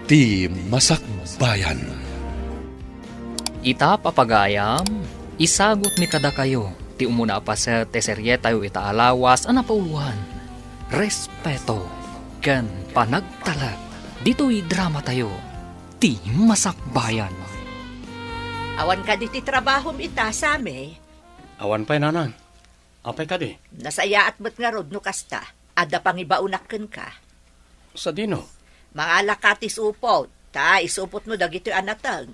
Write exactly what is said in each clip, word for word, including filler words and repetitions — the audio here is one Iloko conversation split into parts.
Ti Masakbayan. Ita, papagayam, isagutmi kadakayo ti umuna a paset ti serietayo ita a lawas a napauloan, respeto ken panagtalek ditoy dramatayo, Ti Masakbayan. Awan kadi ti trabahom ita, Sammy? Awan pay, Nanang. Apay kadi? Nasayaat met ngarud no kasta. Adda pangibaonak kenka. Sadino? Mangalaka ti supot, ta isupotmo dagitoy a nateng.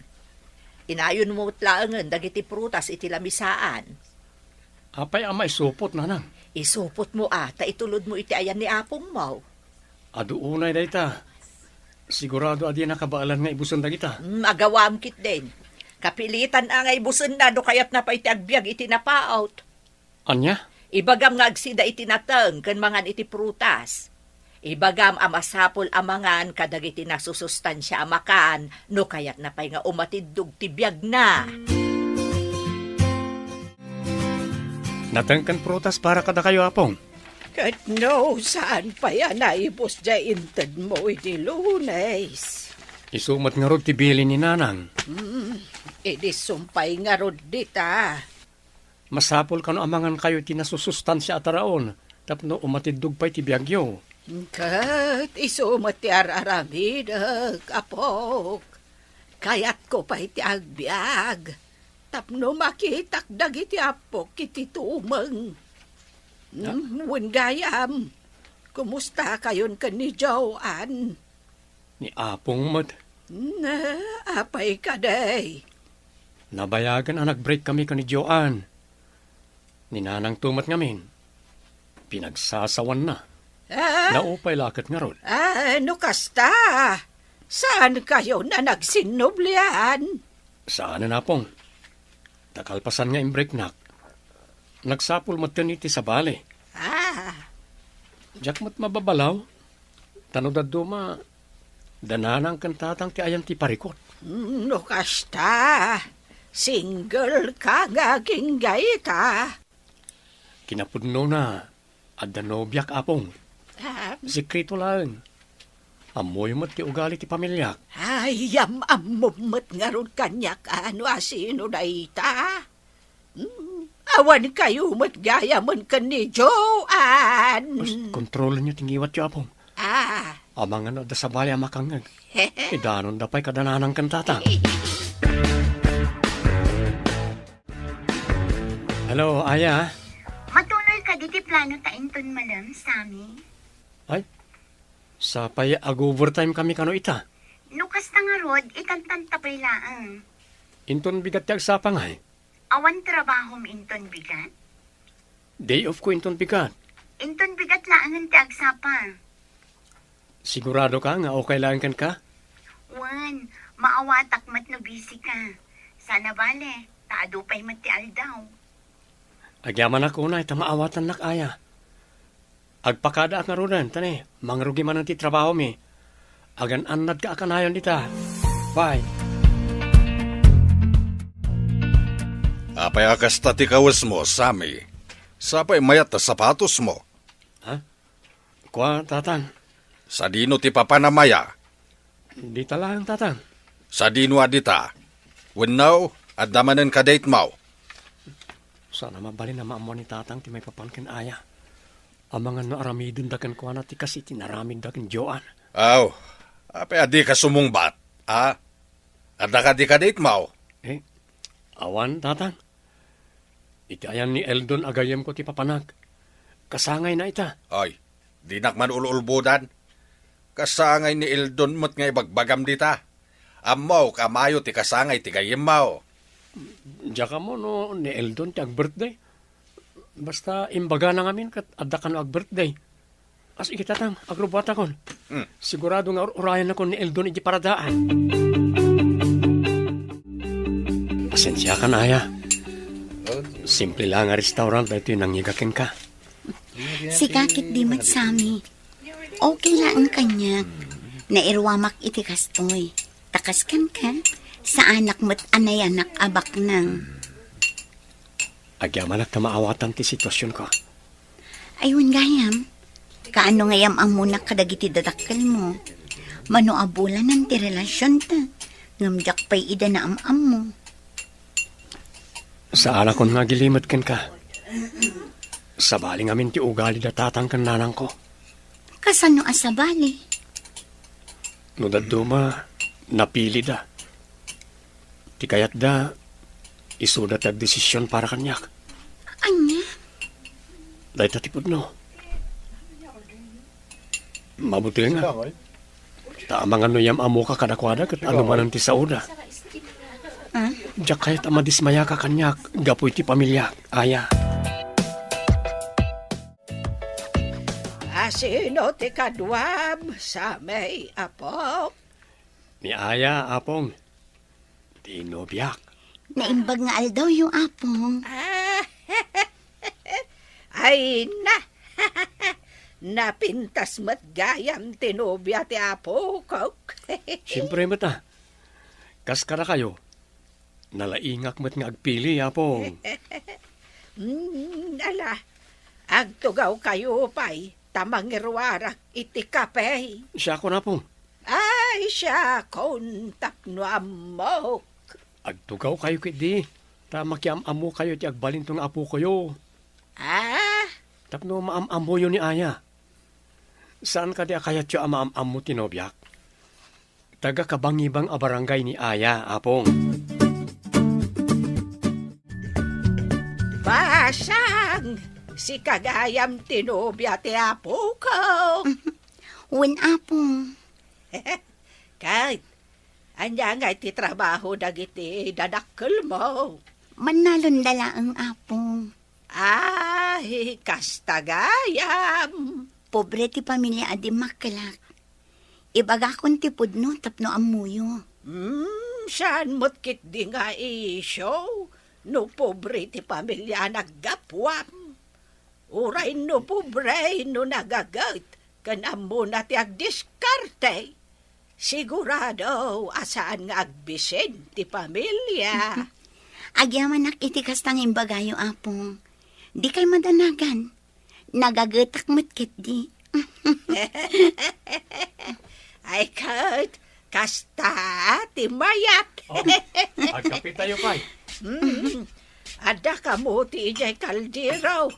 Inayonmo met laengen dagiti prutas iti lamisaan. Apay a maisupot, Nanang? Isupotmo a, ta itulodmo iti ayan ni apongmo. Adu unay dayta. Sigurado a dina kabaelan nga ibusen dagita. Hmm, agawam ketdin. Kapilitan a nga ibusenna no kayatna pay ti agbiag iti napaut. Ania? Ibagam nga agsida iti nateng ken mangan iti prutas. Ibagam a masapul a mangan kadagiti nasusustansia a makan no kayatna pay nga umatiddog ti biagna. Nateng ken prutas para kadakayo, Apong. Ket no saan pay a naibus diay intedmo idi Lunes? Isu met ngarud ti bilin ni Nanang. Hmm, idi sumpay ngarud dita. Masapul kano a mangankayo iti nasusustansia a taraon tapno umatiddog pay ti biagyo. Ket isu met ti ar-aramidek, apok. Kayatko pay ti agbiag tapno makitak dagiti appok iti tumeng. Ah? Hmm, wen gayam, kumusta kayon ken ni Joan? Ni Apong met. Na, apay kadi? Nabayagen a nag-break kami ken ni Joan. Ni Nanangto met ngamin, pinagsasawanna. Ah? Naupay la ket ngarud. Ah, no kasta, saan kayon a nagsinnublian? Saanen, Apong. Ta kalpasan nga imbreaknak, nagsapul metten iti sabali. Ah. Diak met mababalaw, ta no dadduma, da Nanang ken Tatang ti ayan ti parikut. Mm, no kasta, single ka nga agingga ita. Kinapudnona, adda nobiak, Apong. Ah. Sekreto laeng. Ammoyo met ti ugali ti pamiliak. Ay, am-ammom met ngarud kaniak, a, no asino dayta. Hmm, awan kayo met gayamen ken ni Joan. Bas, kontrolenyo ti ngiwatyo, Apong. Ah. Amangan no adda sabali a makangngeg, idanonda pay kada Nanang ken Tatang. Hello, Aya. Matuloy kadi ti plano ta inton malem, Sammy? Ay, sapay ag-overtime kami kano ita. No kasta ngarud, itantanta pay laeng. Inton bigat ti agsapa ngay? Awan trabahom inton bigat? Day off ko inton bigat. Inton bigat laengen ti agsapa. Sigurado ka nga okay laeng kenka? Wen, maawatak met no busy ka. Sana bale, ta adu pay met ti aldaw. Agyamanak unay ta maawatannak, Aya. Agpakadaak ngaruden, ta ne, mangrugi manen ti trabahomi. Agan-annadka a kanayon dita. Bye. Apay a kasta ti kawesmo, Sammy? Sapay mayat a sapatosmo. Ha? Kua, Tatang. Sadino ti papan a maya? Dita laeng, Tatang. Sadino a dita? Wenno, adda manen ka date mo? Saan a mabalin a maammuan ni Tatang ti maipapan ken Aya. Amangan no aramidenda kenkuana ti kas iti naramidda ken Joan. Aw, apay a dika sumungbat, a? Adda kadi ka date mo? Eh, awan, Tatang. Iti ayan ni Eldon a gayyemko ti papanak. Kasangayna ita. Ay, dinak man ul-ulbodan. Kasangay ni Eldon met nga ibagbagam dita. Ammok a mayo ti kasangay ti gayyemmo. Diak ammo no ni Eldon ti ag-birthday. Basta imbagana ngamin ket adda kano ag-birthday. As iti, Tatang, agrubuatakon. Hmm. Sigurado nga ur-urayannakon ni Eldon iti paradaan. Pasensiakan, Aya. Simple la nga restaurant daytoy nangiga kenka. Sika ket di met, Sammy. Okay laeng kaniak. Nairuamak iti kastoy. Ta kas kenka, saanak met a nayanak a baknang. Agyamanak ta maawatan ti situasionko. Ay, wen gayam, kaano nga yam-ammonak kadagiti dadakkelmo? Mano a bulanen ti relasionta, ngem diak pay ida naam-ammo. Saanakon nga agilimed kenka. Sabali ngamin ti ugali da tatang ken nanangko. Kasano a sabali? No dadduma, napilida. Ti kayatda, isuda ti agdesision para kaniak. Ania? Dayta ti pudno. Mabuti nga. Ta amangan no yam-ammoka kadakuada ket ano manen ti saoda. Ah? Diak kayat a madismayaka kaniak gapu iti pamiliak, Aya. A sino ti kaduam, Sammy, apo? Ni Aya, Apong. Ti nobiak. Naimbag nga aldawyo, Apong. Ah, ay na! Napintas met gayam ti nobia ti apok. Siempre met a. Kas kadakayo, nalaingak met nga agpili, Apong. Mm, ala, agtugawkayo pay ta mangiruarak iti kape. Siakon, Apong. Ay, siakon, tapno ammok. Agtugawkayo ketdi, ta makiam-ammokayo ti agbalinto nga apokoyo. Ah? Tapno maam-ammoyo ni Aya. Saan kadi a kayatyo a maam-ammo ti nobiak? Taga-Kabangibang a barangay ni Aya, Apong. Basang, sika gayam ti nobia ti apoko. Wen, Apong. Ket, ania ngay ti trabaho dagiti dadakkelmo? Mannalonda laeng, Apong. Ay, kasta gayam. Pobre ti pamilia a dimmakkelak. Ibagakon ti pudno tapno ammoyo. Hmm, saan met ketdi nga isyu no pobre ti pamilia a naggapuam? Uray no pobre no nagaget ken ammona ti agdiskarte, sigurado a saan nga agbisin ti pamilia. Agyamanak iti kasta nga imbagayo, Apong. Dikay madanagan. Nagagetak met ketdi. Ay, ket, kasta ti mayat. Oh, agkapitayo pay. Mm. Adda kamo ti idiay kaldero.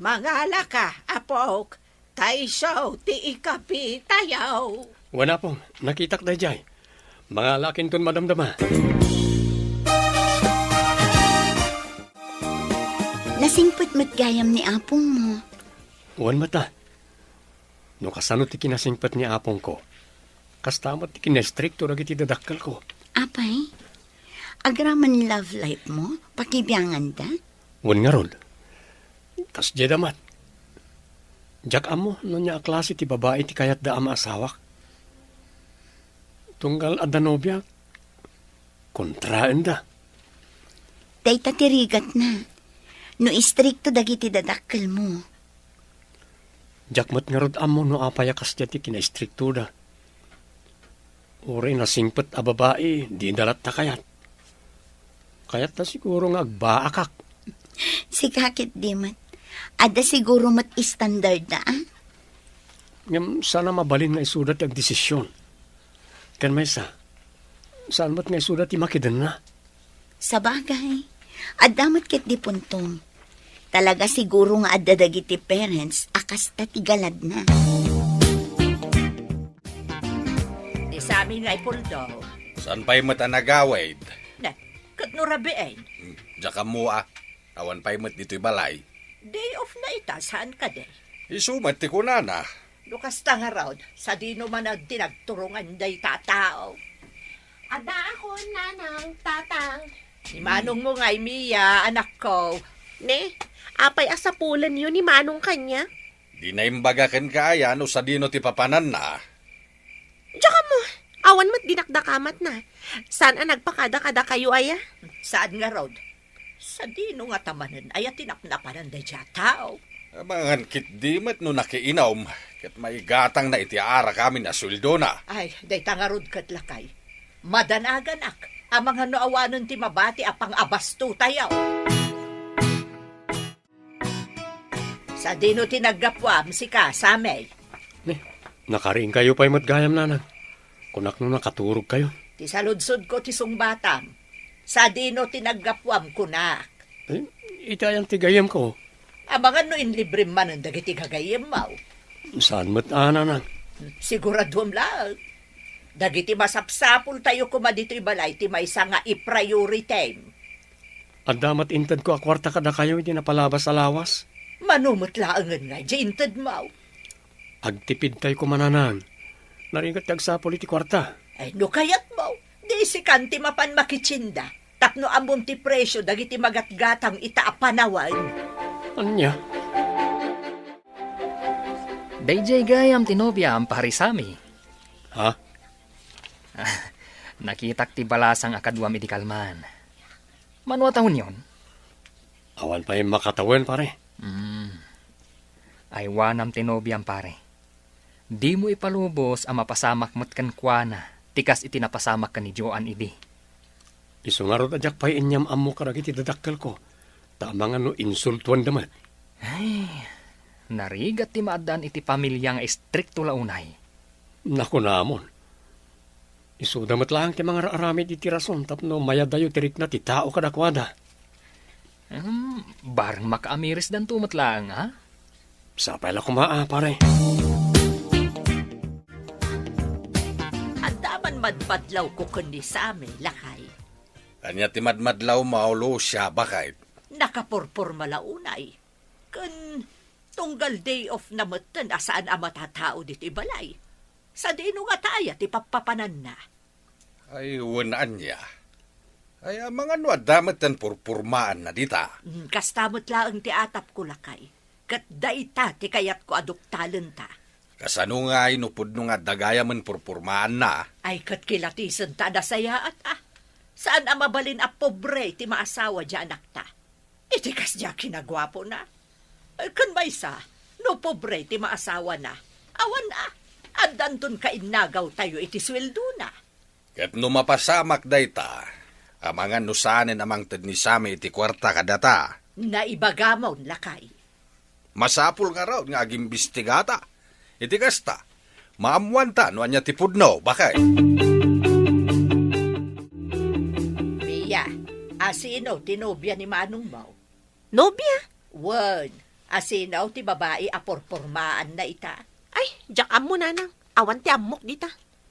Mangalaka, apok, ta isu ti ikapitayo. Wen, Apong, nakitak daydiay. Mangalakinton madamdama. Nasingpet met gayam ni apongmo. Wen met a. No kasano ti kinasingpet ni apongko, kasta met ti kinaistrikto dagiti dadakkelko. Apay, agraman love life mo, pakibianganda? Wen ngarud, kasdiay da met. Diak ammo no ania a klase ti babai ti kayatda a maasawak. Tunggal adda nobiak, kontraenda. Dayta ti rigatna. No istrikto dagiti dadakkelmo. Diak met ngarud ammo no apay a kasdiay ti kinaistriktoda. Uray nasingpet a babai, dida latta kayat. Kayatda siguro nga agbaakak. Sika ketdi met. Adda siguro met standardda, a? Ngem saan a mabalin nga isuda ti agdesision. Ken maysa, saan met nga isuda ti makidenna. Sabagay, adda met ketdi puntom. Talaga siguro nga adda dagiti parents a kasta ti galadna. Ni Sammy nga ipuldo. Saan pay met a nagawid? Ne, ket no rabiin? Hmm, diak ammo a. Awan pay met ditoy balay. Day off na ita, saan kadi? Isu met ti kunana. No kasta ngarud, sadino man ti nagturongan dayta a tao? Addaakon, Nanang, Tatang. Ni manongmo ngay, Mia, anakko. Ne, apay a sapulenyo ni Manong kaniak? Di naimbaga kenka aya no sadino ti papananna? Diak ammo, awan met dinakdakamatna. Saan a nagpakada kadakayo aya? Saan ngarud? Sadino ngata manen aya ti napnapanan daydiay a tao? Amangan ketdi met no nakiinum, ket maigatangna iti arak amin a sueldona. Ay, dayta ngarud ket lakay. Madanaganak, amangan no awanen ti mabati a pangabastotayo. Sadino ti naggapuam, sika, Sammy? Ne, nakariingkayo pay met gayam, Nanang. Kunak no nakaturogkayo. Ti saludsodko ti sungbatam. Sadino ti naggapuam, kunak? Eh, iti ayan ti gayyemko? Amangan no inlibrem manen dagiti gagayyemmo. Saan met a, nanang? Siguraduem laeng. Dagiti masapsapultayo koma ditoy balay ti maysa nga i-priority. Adda met intedko a kuarta kadakayo iti napalabas a lawas. Mano met laengen nga idiay intedmo? Agtipidtayo koma, nanang. Narigat ti agsapul iti kuarta. Ay, no kayatmo, di sikan ti mapan makitienda. Tapno ammom ti presio dagiti magatgatang ita a panawen. Ania? Daydiay gayam ti nobiam, Pare Sammy. Ha? Nakitak ti balasang a kaduam idi kalman. Mano a tawenyon? Awan pay makatawen, pare. Hmm. Aywanam ti nobiam, pare. Dimo ipalubos a mapasamak met kenkuana ti kas iti napasamak ken ni Joan idi. Isu ngarud a diak pay inyam-ammo kadagiti dadakkelko, ta amangan no insultuanda met. Ay, narigat ti maaddaan iti pamilia nga istrikto la unay. Nakunamon. Isuda met laeng ti mangar-aramid iti rason tapno mayadayo ti rikna ti tao kadakuada. Hmm, bareng makaamirisdanto met laeng, a? Sapay la koma, a, pare. Adda man madmadlawko ken ni Sammy, lakay. Ania ti madmadlawmo, Lucia, baket? Nakapurporma la unay. Ken tunggal day off na metten a saan a matatao ditoy balay. Sadino ngata aya ti pappapananna? Ay, wen ania. Ay, amangan no adda metten purpurmaanna dita. Mm, kasta met laeng ti atapko, lakay. Ket dayta ti kayatko a duktalenta. Kasano ngay no pudno nga adda gayamen purpurmaanna? Ay, ket kilatisenta a nasayaat, a. Saan a mabalin a pobre ti maasawa diay anakta. Iti kasdiay a kinaguapona. Eh, ken maysa, no pobre ti maasawana, awan a, addanton kainnagawtayo iti sueldona. Ket no mapasamak dayta, amangan no saanen a mangted ni Sammy iti kuarta kadata. Naibagamon, lakay. Masapul ngarud nga agimbistigata. Iti kasta, maammoanta no ania ti pudno, baket. Pia, asino ti nobia ni manongmo? Nobia? Wen, asino ti babai a purpurmaanna ita? Ay, diak ammo, nanang. Awan ti ammok dita.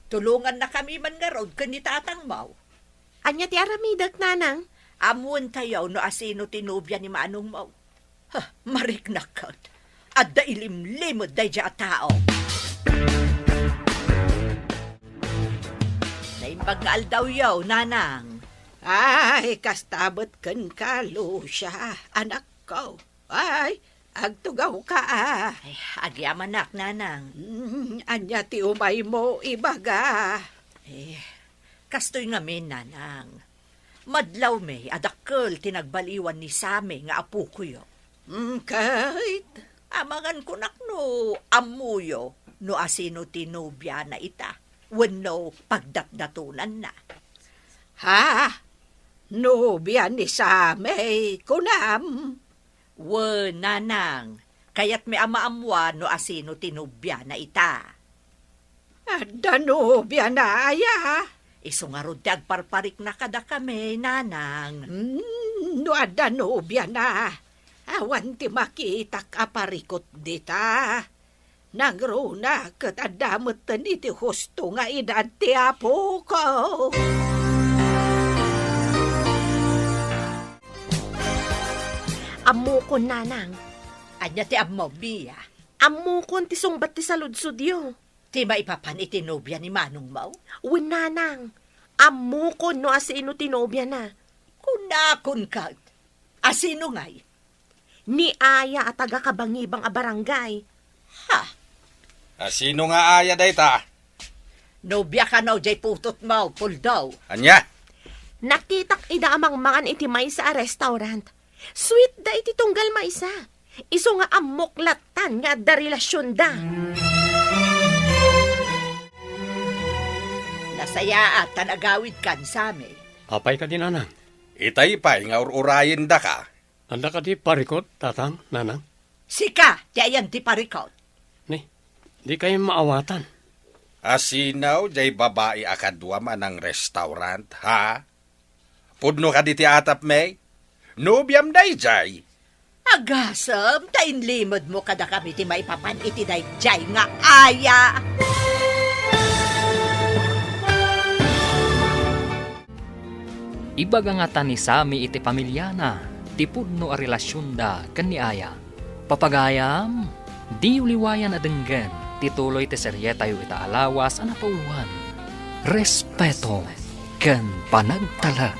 Tulongannakami man ngarud ken ni tatangmo. Ania ti aramidek, nanang? Ammoentayo no asino ti nobia ni manongmo. Ha, mariknak ket. Adda ilimlimed daydiay a tao. Naimbag nga aldawyo, nanang. Ay, kasta met kenka, Lucia, anakko. Ay, agtugawka, a. Ay, agyamanak, nanang. Mm, ania ti umaymo ibaga? Eh, kastoy ngamin, nanang. Madlawmi a dakkel ti nagbaliwan ni Sammy nga apokoyo. Mm, ket? Amangan kunak no ammoyo no asino ti nobiana ita, wenno pagdatdatonanna. Ha? Nobia ni Sammy, kunam? Wen, nanang, kayatmi a maammoan no asino ti nobiana ita. Adda nobiana aya? Isu ngarud ti agparparikna kadakami, nanang. Hmm, no adda nobiana, awan ti makitak a parikut dita. Nangruna ket adda metten iti husto nga edad ti apoko. Ammokon, nanang. Ania ti ammom, Mia? Ammokon ti sungbat ti saludsodyo. Ti maipapan iti nobia ni manongmo? Wen, nanang. Ammokon no asino ti nobiana. Kunakon ket. Asino ngay? Ni Aya a taga-Kabangibang a barangay. Ha? Asino nga Aya dayta? Nobia kano jay putotmo, Puldo? Ania? Nakitak ida a mangmangan iti maysa a restaurant. Sweet da iti tunggal maysa. Isu nga ammok lattan nga adda relasionda. Nasayaat ta nagawidkan, Sammy. Apay kadi, nanang? Itay pay nga ur-urayendaka. Adda kadi parikut, tatang, nanang? Sika ti ayan ti parikut. Ni, dikay maawatan. Asino jay babai a kaduam a nang-restaurant, ha? Pudno kadi ti atapmi? Nobiam dayjay? Agasem, ta inlimedmo kadakami ti maipapan iti dayjay nga aya. Ibaga ngata ni Sami iti pamiliana ti pudno a relasionda ken ni Aya. Papagayam, diyo liwayan a denggen ti tuloy ti serietayo ita a lawas a napauluan, Respeto ken Panagtalek.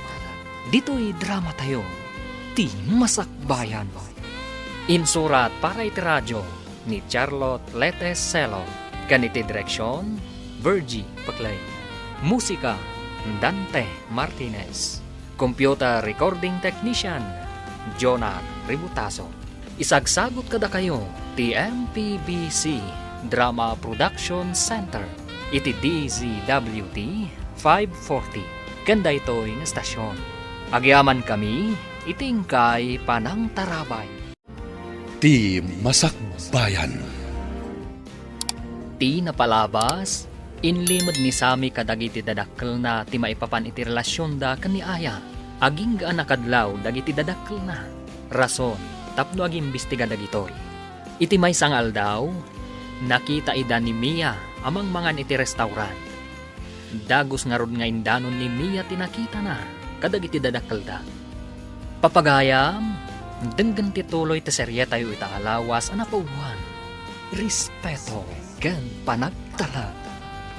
Ditoy dramatayo, Ti Masakbayan. Insurat para iti radio ni Charlotte Lete Selo, ken iti direksion, Virgie Peclay. Musika, Dante Martinez. Computer recording technician, Jonah Ributaso. Isagsagut kadakayo ti M P B C Drama Production Center iti D Z W T five forty ken daytoy nga estasion. Agyamankami iti inkay panangtarabay. Ti Masakbayan. Ti napalabas, inlimed ni Sami kadagiti dadakkelna ti maipapan iti relasionda ken ni Aya. Agingga a nakadlaw dagiti dadakkelna. Rason tapno agimbestiga dagitoy. Iti maysa nga aldaw, nakita ida ni Mia a mangmangan iti restaurant. Dagus ngarud nga indanon ni Mia ti nakitana kadagiti dadakkelda. Papagayam, denggen ti tuloy ti serietayo ita a lawas a napauluan, Respeto ken Panagtalek.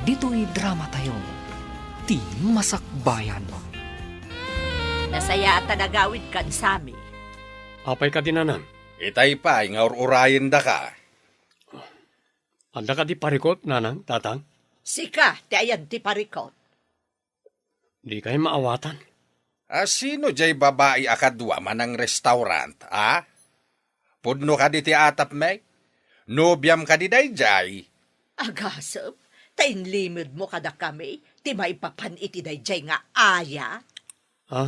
Ditoy dramatayo, Ti Masakbayan. Nasayaat a nagawidkan, Sami. Apay kadi, nanang? Itay pay nga ur-urayendaka. Adda kadi parikut, nanang, tatang? Sika ti ayan ti parikut. Dikay maawatan. A, sino jay babai a kaduam a nang-restaurant, a? Pudno kadi ti atapmi? Nobiam kadi dayjay? Agasem, ta inlimedmo kadakami ti maipapan iti dayjay nga aya. A?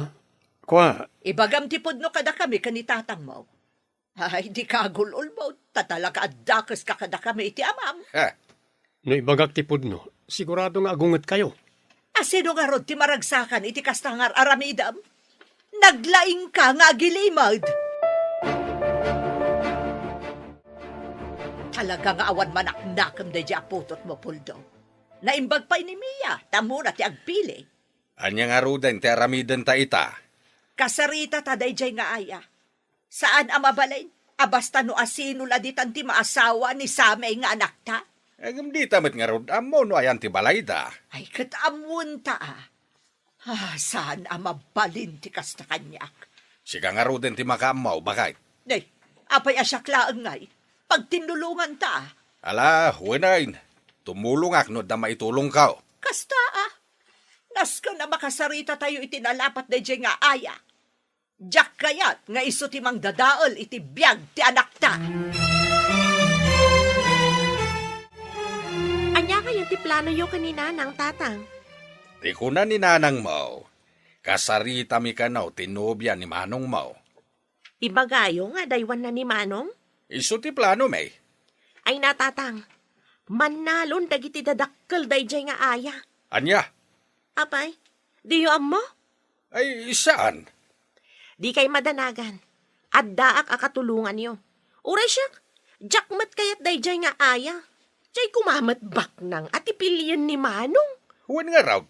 Kua? Ibagam ti pudno kadakami ken ni tatangmo. Ay, dika agul-ulbod, ta talaga addakeska kadakami iti amam. Ha? No ibagak ti pudno, sigurado nga agungetkayo. A, sino ngarud ti maragsakan iti kasta nga ar-aramidem? Naglaingka nga agilimed. Talaga nga awan manaknakem daydi a putotmo, Puldo. Naimbag pay ni Mia, ta ammona ti agpili. Ania ngaruden ti aramidenta ita? Kasaritata daydiay nga aya. Saan a mabalin a basta no asino la ditan ti maasawa ni Samay nga anakta. Ngem dita met ngarud ammo no ayan ti balayda. Ay, ket ammonta a. Ah, saan a mabalin ti kasta kaniak. Sika ngaruden ti makaammo, baket. Nay, apay a siak laeng ngay? Pagtinnulonganta a. Ala, wen, tumulongak no adda maitulongko. Kasta a. Nasken a makasaritatayo iti nalapat daydiay nga aya. Diak kayat nga isu ti mangdadael iti biag ti anakta. Ania kayat ti planoyo ken ni Nanang, Tatang? Ti kuna ni Nanangmo, kasaritami kano ti nobia ni Manongmo. Ibagayo nga adaywanna ni Manong? Isu ti planomi. Ay na, Tatang. Mannalon dagiti dadakkel daydiay nga aya. Ania? Apay, diyo ammo? Ay, saan. Dikay madanagan. Addaak a katulonganyo. Uray siak, diak met kayat daydiay nga aya. Diay koma met baknang a ti pilien ni Manong. Wen ngarud,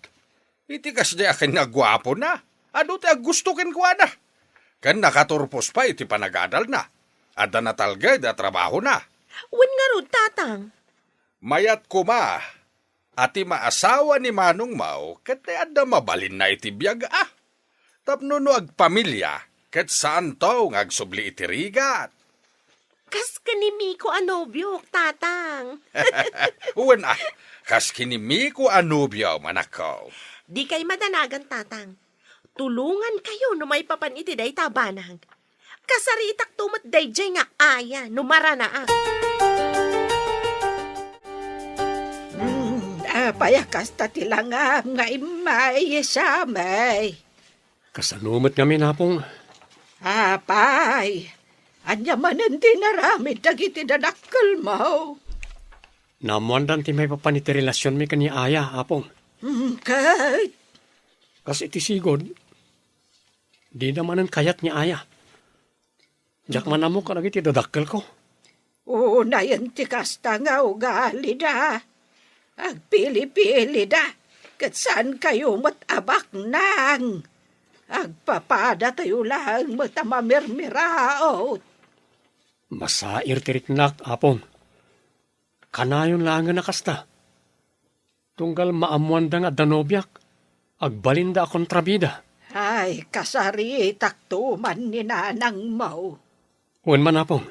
iti kasdiay a ken nga guapona, adu ti aggusto kenkuana. Ken nakaturpos pay iti panagadalna. Adda natalged a trabahona. Wen ngarud, Tatang. Mayat koma a ti maasawa ni Manongmo ket ti adda mabalinna iti biag a. Tapno no agpamilia, ket saanto nga agsubli iti rigat. Kas ken ni Miko a nobiok, Tatang. Wen a, kas ken ni Miko a nobiom, anakko. Dikay madanagan, Tatang. Tulongankayo no maipapan iti dayta a banag. Kasaritakto met daydiay nga aya no maranaak. Hmm, apay a kasta ti langam nga immay, Samay? Kasano met ngamin, Apong? Apay, ania manen ti inaramid dagiti dadakkelmo? Naammoandan ti maipapan iti relasionmi ken ni Aya, Apong. Mm, ket? Kas iti sigud, dida manen kayat ni Aya. Diak man ammo kadagiti dadakkelko. Unayen ti kasta nga ugalida. Agpili-pilida, ket saankayo met a baknang. Agpapadatayo laeng met a mamirmiraot. Masair ti riknak, Apong. Kanayon laengen a kasta. Tunggal maammoanda nga adda nobiak, agbalinda a kontrabida. Ay, kasaritakto man ni nanangmo. Wen man, Apong,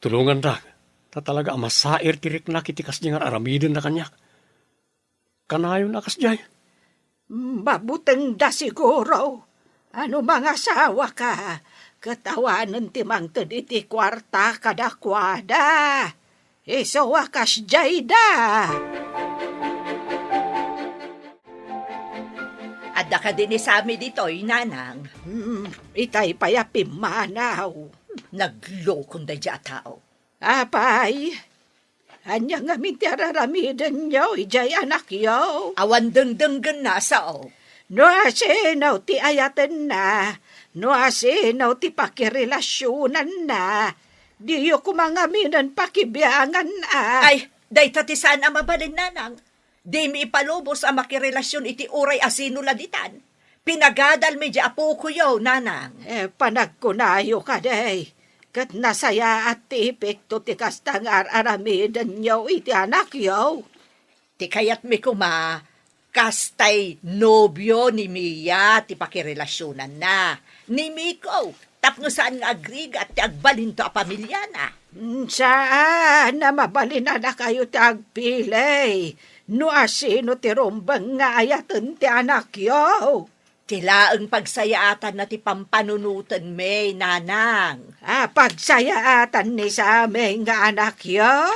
tulongandak, ta talaga a masair ti riknak iti kasdiay nga ar-aramidenna kaniak. Kanayon a kasdiay. Mabutengda siguro. No mangasawaka, ket awanen ti mangted iti kuarta kadakuada. Isu a kasdiayda. Adda kadi ni Sammy ditoy, nanang? Hmm, itay pay a pimmanaw. Naglokon daydiay a tao. Apay, ania ngamin ti ar-aramidenyo idiay anakyo? Awan dengdenggenna, sao. No asino ti ayatenna, no asino ti pakirelasionanna, diyo koma ngaminen pakibiangan a. Ay, dayta ti saan a mabalin, nanang. Dimi ipalubos a makirelasion iti uray asino la ditan. Pinagadalmi di apokoyo, nanang. Eh, panagkunayo kadi, ket nasayaat ti epekto ti kasta nga ar-aramidenyo iti anakyo. Ti kayatmi koma, kastay nobio ni Mia ti pakirelasionanna. Ni Miko, tapno saan nga agrigat ti agbalinto a pamiliana. Mm, saan a mabalin a dakayo ti agpili no asino ti rumbeng nga ayaten ti anakyo. Ti laeng pagsayaatanna ti pampanunotenmi, nanang. A, pagsayaatan ni Sammy nga anakyo?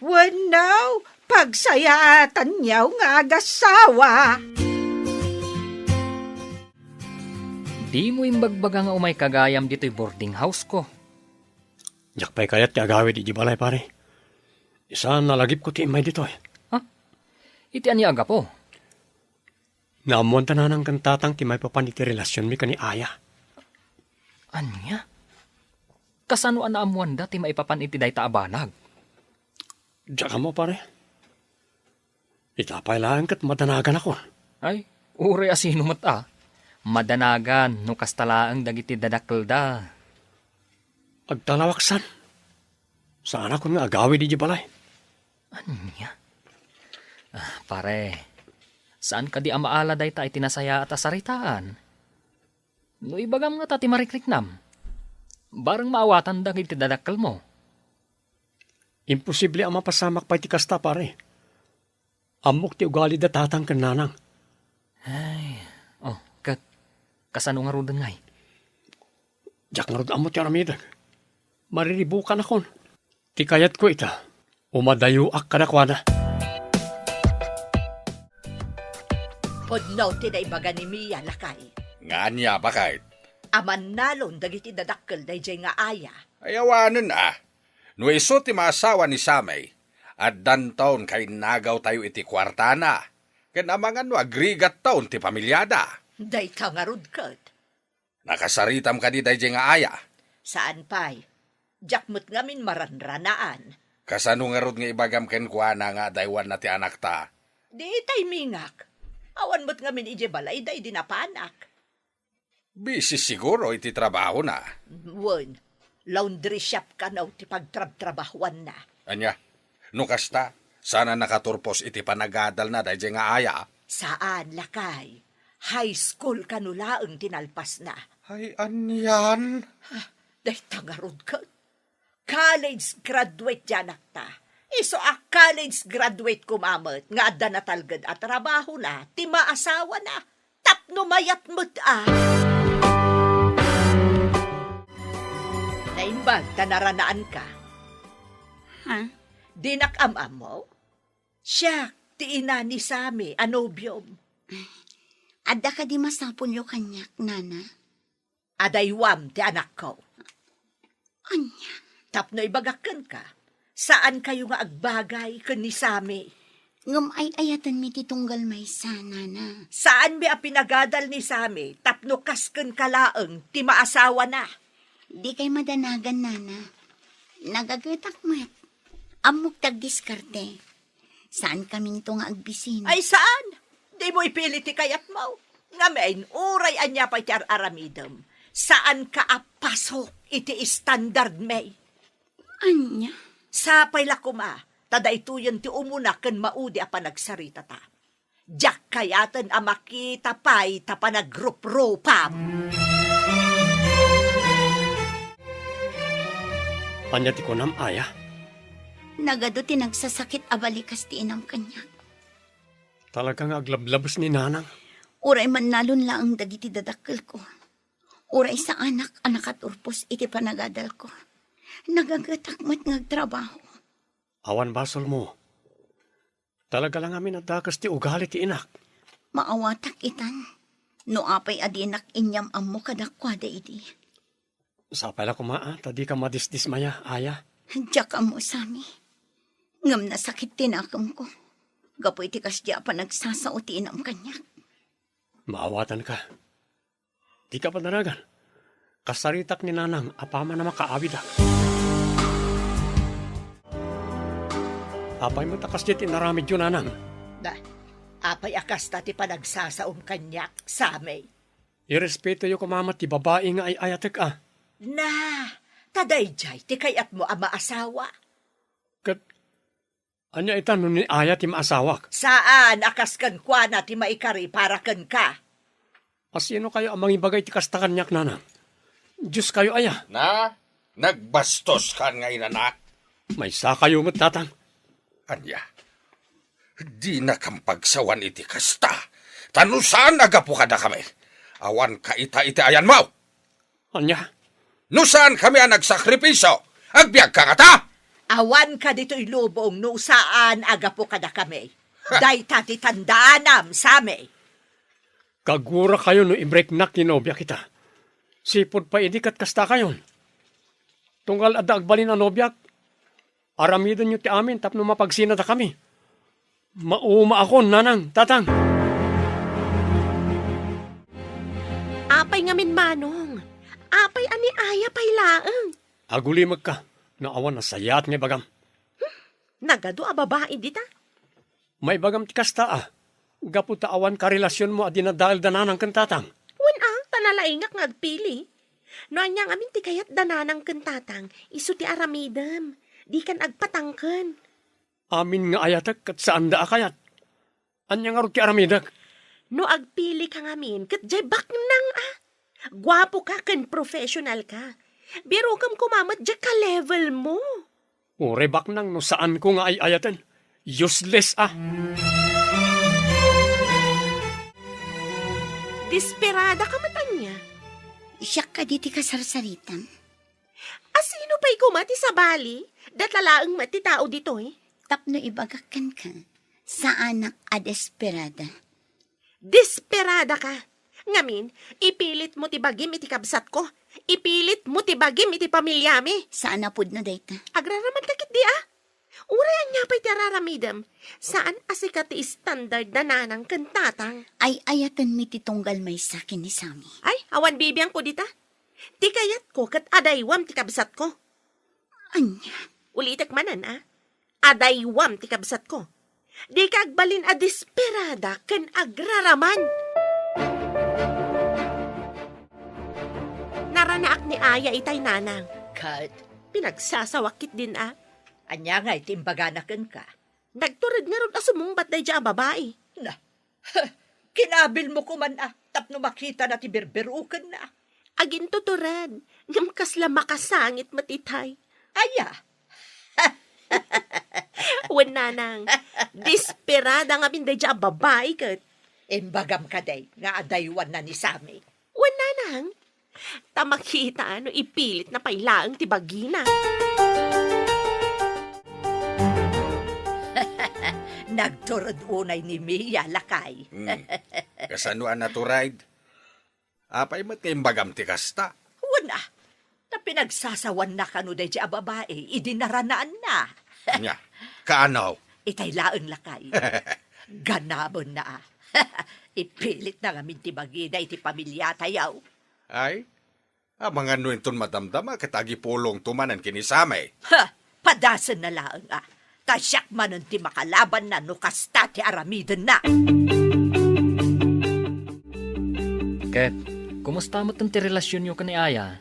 Wenno, pagsayaatanyo nga agasawa? Dimo imbagbaga nga umayka gayam ditoy boarding house ko. Diak pay kayat ti agawid idiay balay, pare. Saan a lagipko ti immay ditoy. Ha? Iti ania a gapu? Naammoan ta nanang ken tatang ti maipapan iti relasionmi ken ni Aya. Ania? Kasano a naammoanda ti maipapan iti dayta a banag? Diak ammo, pare. Ita pay laeng ket madanaganakon. Ay, uray asino met a. Madanagan no kasta laeng dagiti dadakkelda. Agtalawak san. Saanakon nga agawid idiay balay. Ania? Ah, pare, saan kadi a maala dayta iti nasayaat a saritaan? No ibagam ngata ti marikriknam, bareng maawatan dagiti dadakkelmo. Imposible a mapasamak pay ti kasta, pare. Ammok ti ugalida tatang ken nanang. Ay, oh, ket kasano ngaruden ngay? Diak ngarud ammo ti aramidek. Mariribukanakon. Ti kayatko ita, umadayoak kadakuada. Pudno ti naibaga ni Mia, lakay. Nga ania, baket? A mannalon dagiti dadakkel daydiay nga Aya. Ay, awanen a. No isu ti maasawa ni Sammy, addanton kainnagawtayo iti kuartana, ken amangan no agrigatton ti pamiliada. Dayta ngarud ket. Nakasaritam kadi daydiay nga Aya? Saan pay. Diak met ngamin maranranaan. Kasano ngarud nga ibagam kenkuana nga adaywanna ti anakta? Di itay mingak. Awan met ngamin idiay balay daydi napanak. Busy siguro iti trabahona. Wen, laundry shop kano ti pagtrabtrabahuanna. Ania? No kasta, saan a nakaturpos iti panagadalna daydiay nga Aya? Saan, lakay. High school kano laeng ti nalpasna. Ay, anian? Ah, dayta ngarud ket. College graduate ti anakta. Isu a college graduate koma met nga adda natalged a trabahona ti maasawana tapno mayat met a. Naimbag ta naranaanka. Ha? Dinak am-ammo? Siak ti ina ni Sammy a nobiom. Adda kadi masapulyo kaniak, Nana? Adaywam ti anakko. Ania? Tapno ibagak kenka, Saankayo nga agbagay ken ni Sami. Ngem ay-ayatenmi ti tunggal maysa, Nana. Saanmi a pinagadal ni Sami tapno kas kenka laeng ti maasawana. Dikay madanagan, Nana. Nagagetak met. Ammok ti agdiskarte. Saankaminto nga agbisina. Ay, saan? Dimo ipili ti kayatmo. Ngamin, uray ania pay ti ar-aramidem, saanka a pasok iti standardmi. Ania? Sapay la koma, ta daytoyen ti umuna ken maudi a panagsaritata. Diak kayaten a makita pay ta panagruprupam. Ania ti kunam, Aya? Nagadu ti nagsasakit a balikas ti inam kaniak. Talaga nga aglablabes ni Nanang. Uray mannalon laeng dagiti dadakkelko. Uray saanak a nakaturpos iti panagadalko. Nagagetak met nga agtrabaho. Awan basolmo. Talaga la ngamin a dakes ti ugali ti inak. Maawatak itan. No apay a dinak inyam-ammo kadakuada idi. Sapay la koma, a, ta dika madisdismaya, Aya. Diak ammo, Sami. Ngem nasakit ti nakemko. Gapu iti kasdi a panagsasao ti inam kaniak. Maawatanka. Dika padanagan. Kasaritak ni Nanang apaman a makaawidak. Apay met a kasdi ti inaramidyo, Nanang? Da, apay a kasta ti panagsasaom kaniak, Sami? Irespetoyo koma met ti babai nga ay-ayatek, a. Na, ta daydiay ti kayatmo a maasawa. Ket ania ita no ni Aya ti maasawak? Saan a kas kenkuana ti maikari para kenka. A, sinokayo a mangibaga iti kasta kaniak, Nanang? Dioskayo aya? Na, nagbastos kan nga inanak. Maysakayo met, Tatang. Ania? Dinakam pagsawan iti kasta. Ta no saan a gapu kadakami, awanka ita iti ayanmo. Ania? No saankami a nagsakripisio, agbiagka ngata? Awanka ditoy lubong no saan a gapu kadakami. Ha! Dayta ti tandaanam, Sami. Kagurakayo no ibreknak ti nobiak ita. Sipud pay idi ket kastakayon. Tunggal adda agbalin a nobiak, aramidenyo ti amin tapno mapagsinadakami. Maumaakon, Nanang, Tatang. Apay ngamin, Manong? Apay a ni Aya pay laeng? Agulimekka no awan nasayaat nga ibagam. Nagadu a babai dita? Maibagam ti kasta, a, gapu ta awan karelasionmo a dinadael da Nanang ken Tatang. Wen a, ta nalaingak nga agpili. No ania ngamin ti kayat da Nanang ken Tatang, isu ti aramidem. Dikan agpatangken. Amin nga ayatek ket saanda a kayat. Ania ngarud ti aramidek? No agpilika ngamin, ket diay baknang a. Guapoka ken professionalka. Birukem koma met diay ka-levelmo. Uray baknang no saanko nga ay-ayaten. Useless a. Desperadaka met ania? Siak kadi ti kasarsaritam. A, sino pay koma ti sabali? Data laeng met ti tao ditoy. Tapno ibagak kenka, saanak a desperada. Desperadaka! Ngamin, ipilitmo ti bagim iti kabsatko. Ipilitmo ti bagim iti pamiliami. Saan a pudno dayta. Agraramanka ketdi a? Uray ania pay ti araramidem, saan a sika ti standard da Nanang ken Tatang. Ay-ayatenmi ti tunggal maysa ken ni Sami. Ay, awan bibiangko dita. Ti kayatko ket adaywam ti kabsatko. Ania? Ulitek manen, a? Adaywam ti kabsatko. Dika agbalin a desperada ken agraraman. Naranaak ni Aya itay, Nanang. Ket? Pinagsasawak ketdin a. Ania ngay ti imbagana kenka? Nagtured ngarud a sumungbat daydiay a babai. Na, kinabilmo koman a tapno makitana ti berberukenna. Agintutured, ngem kasla makasangit met itay. Aya? Wen, Nanang, desperada ngamin daydiay a babai ket. Imbagam kadi nga adaywanna ni Sami. Wen, Nanang, ta makita no ipilitna pay laeng ti bagina. Nagtured unay ni Mia, lakay. Hmm. Kasano a natured? Apay met nga imbagam ti kasta? Wen a, ta pinagsasawanna kano daydiay a babai idi naranaanna. Nya, kaano? Itay laeng lakay. Ganabenna a. Ipilitna ngamin ti bagina iti pamiliatayo. Ay, amangan no inton madamdama ket agipulongto manen ken ni Sammy. Ha! Padasenna laeng a. Ta siak manen ti makalabanna no kasta ti aramidenna. Ket, kumusta met ti relasionyo ken ni Aya?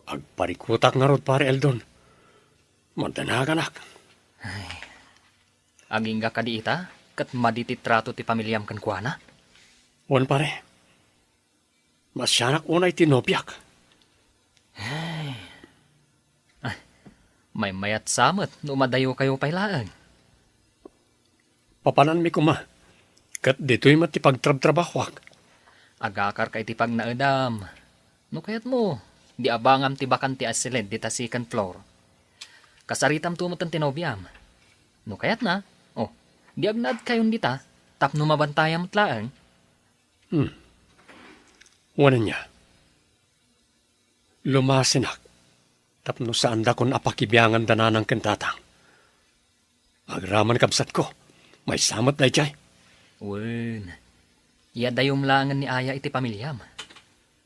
Agparikutak ngarud, Pare Eldon. Mandanaganak. Ay. Agingga kadi ita, ket madi ti trato ti pamiliam kenkuana? Wen, pare. Masianak unay ti nobiak. Ay. Ah, maymayat sa met no madayokayo pay laeng. Papananmi koma, ket ditoy met ti pagtrabtrabahoak. Agakarka iti pagnaedam. No kayatmo, di abangam ti bakante a silid dita second floor. Kasaritamto met ti nobiam. No kayatna, oh, di agnaedkayon dita, tapno mabantayam met laeng. Hmm. Wen ania? Lumasinak tapno saandakon a pakibiangan da nanang ken tatang. Agraman, kabsatko, maysa met daydiay. Wen, iadayom laengen ni Aya iti pamiliam.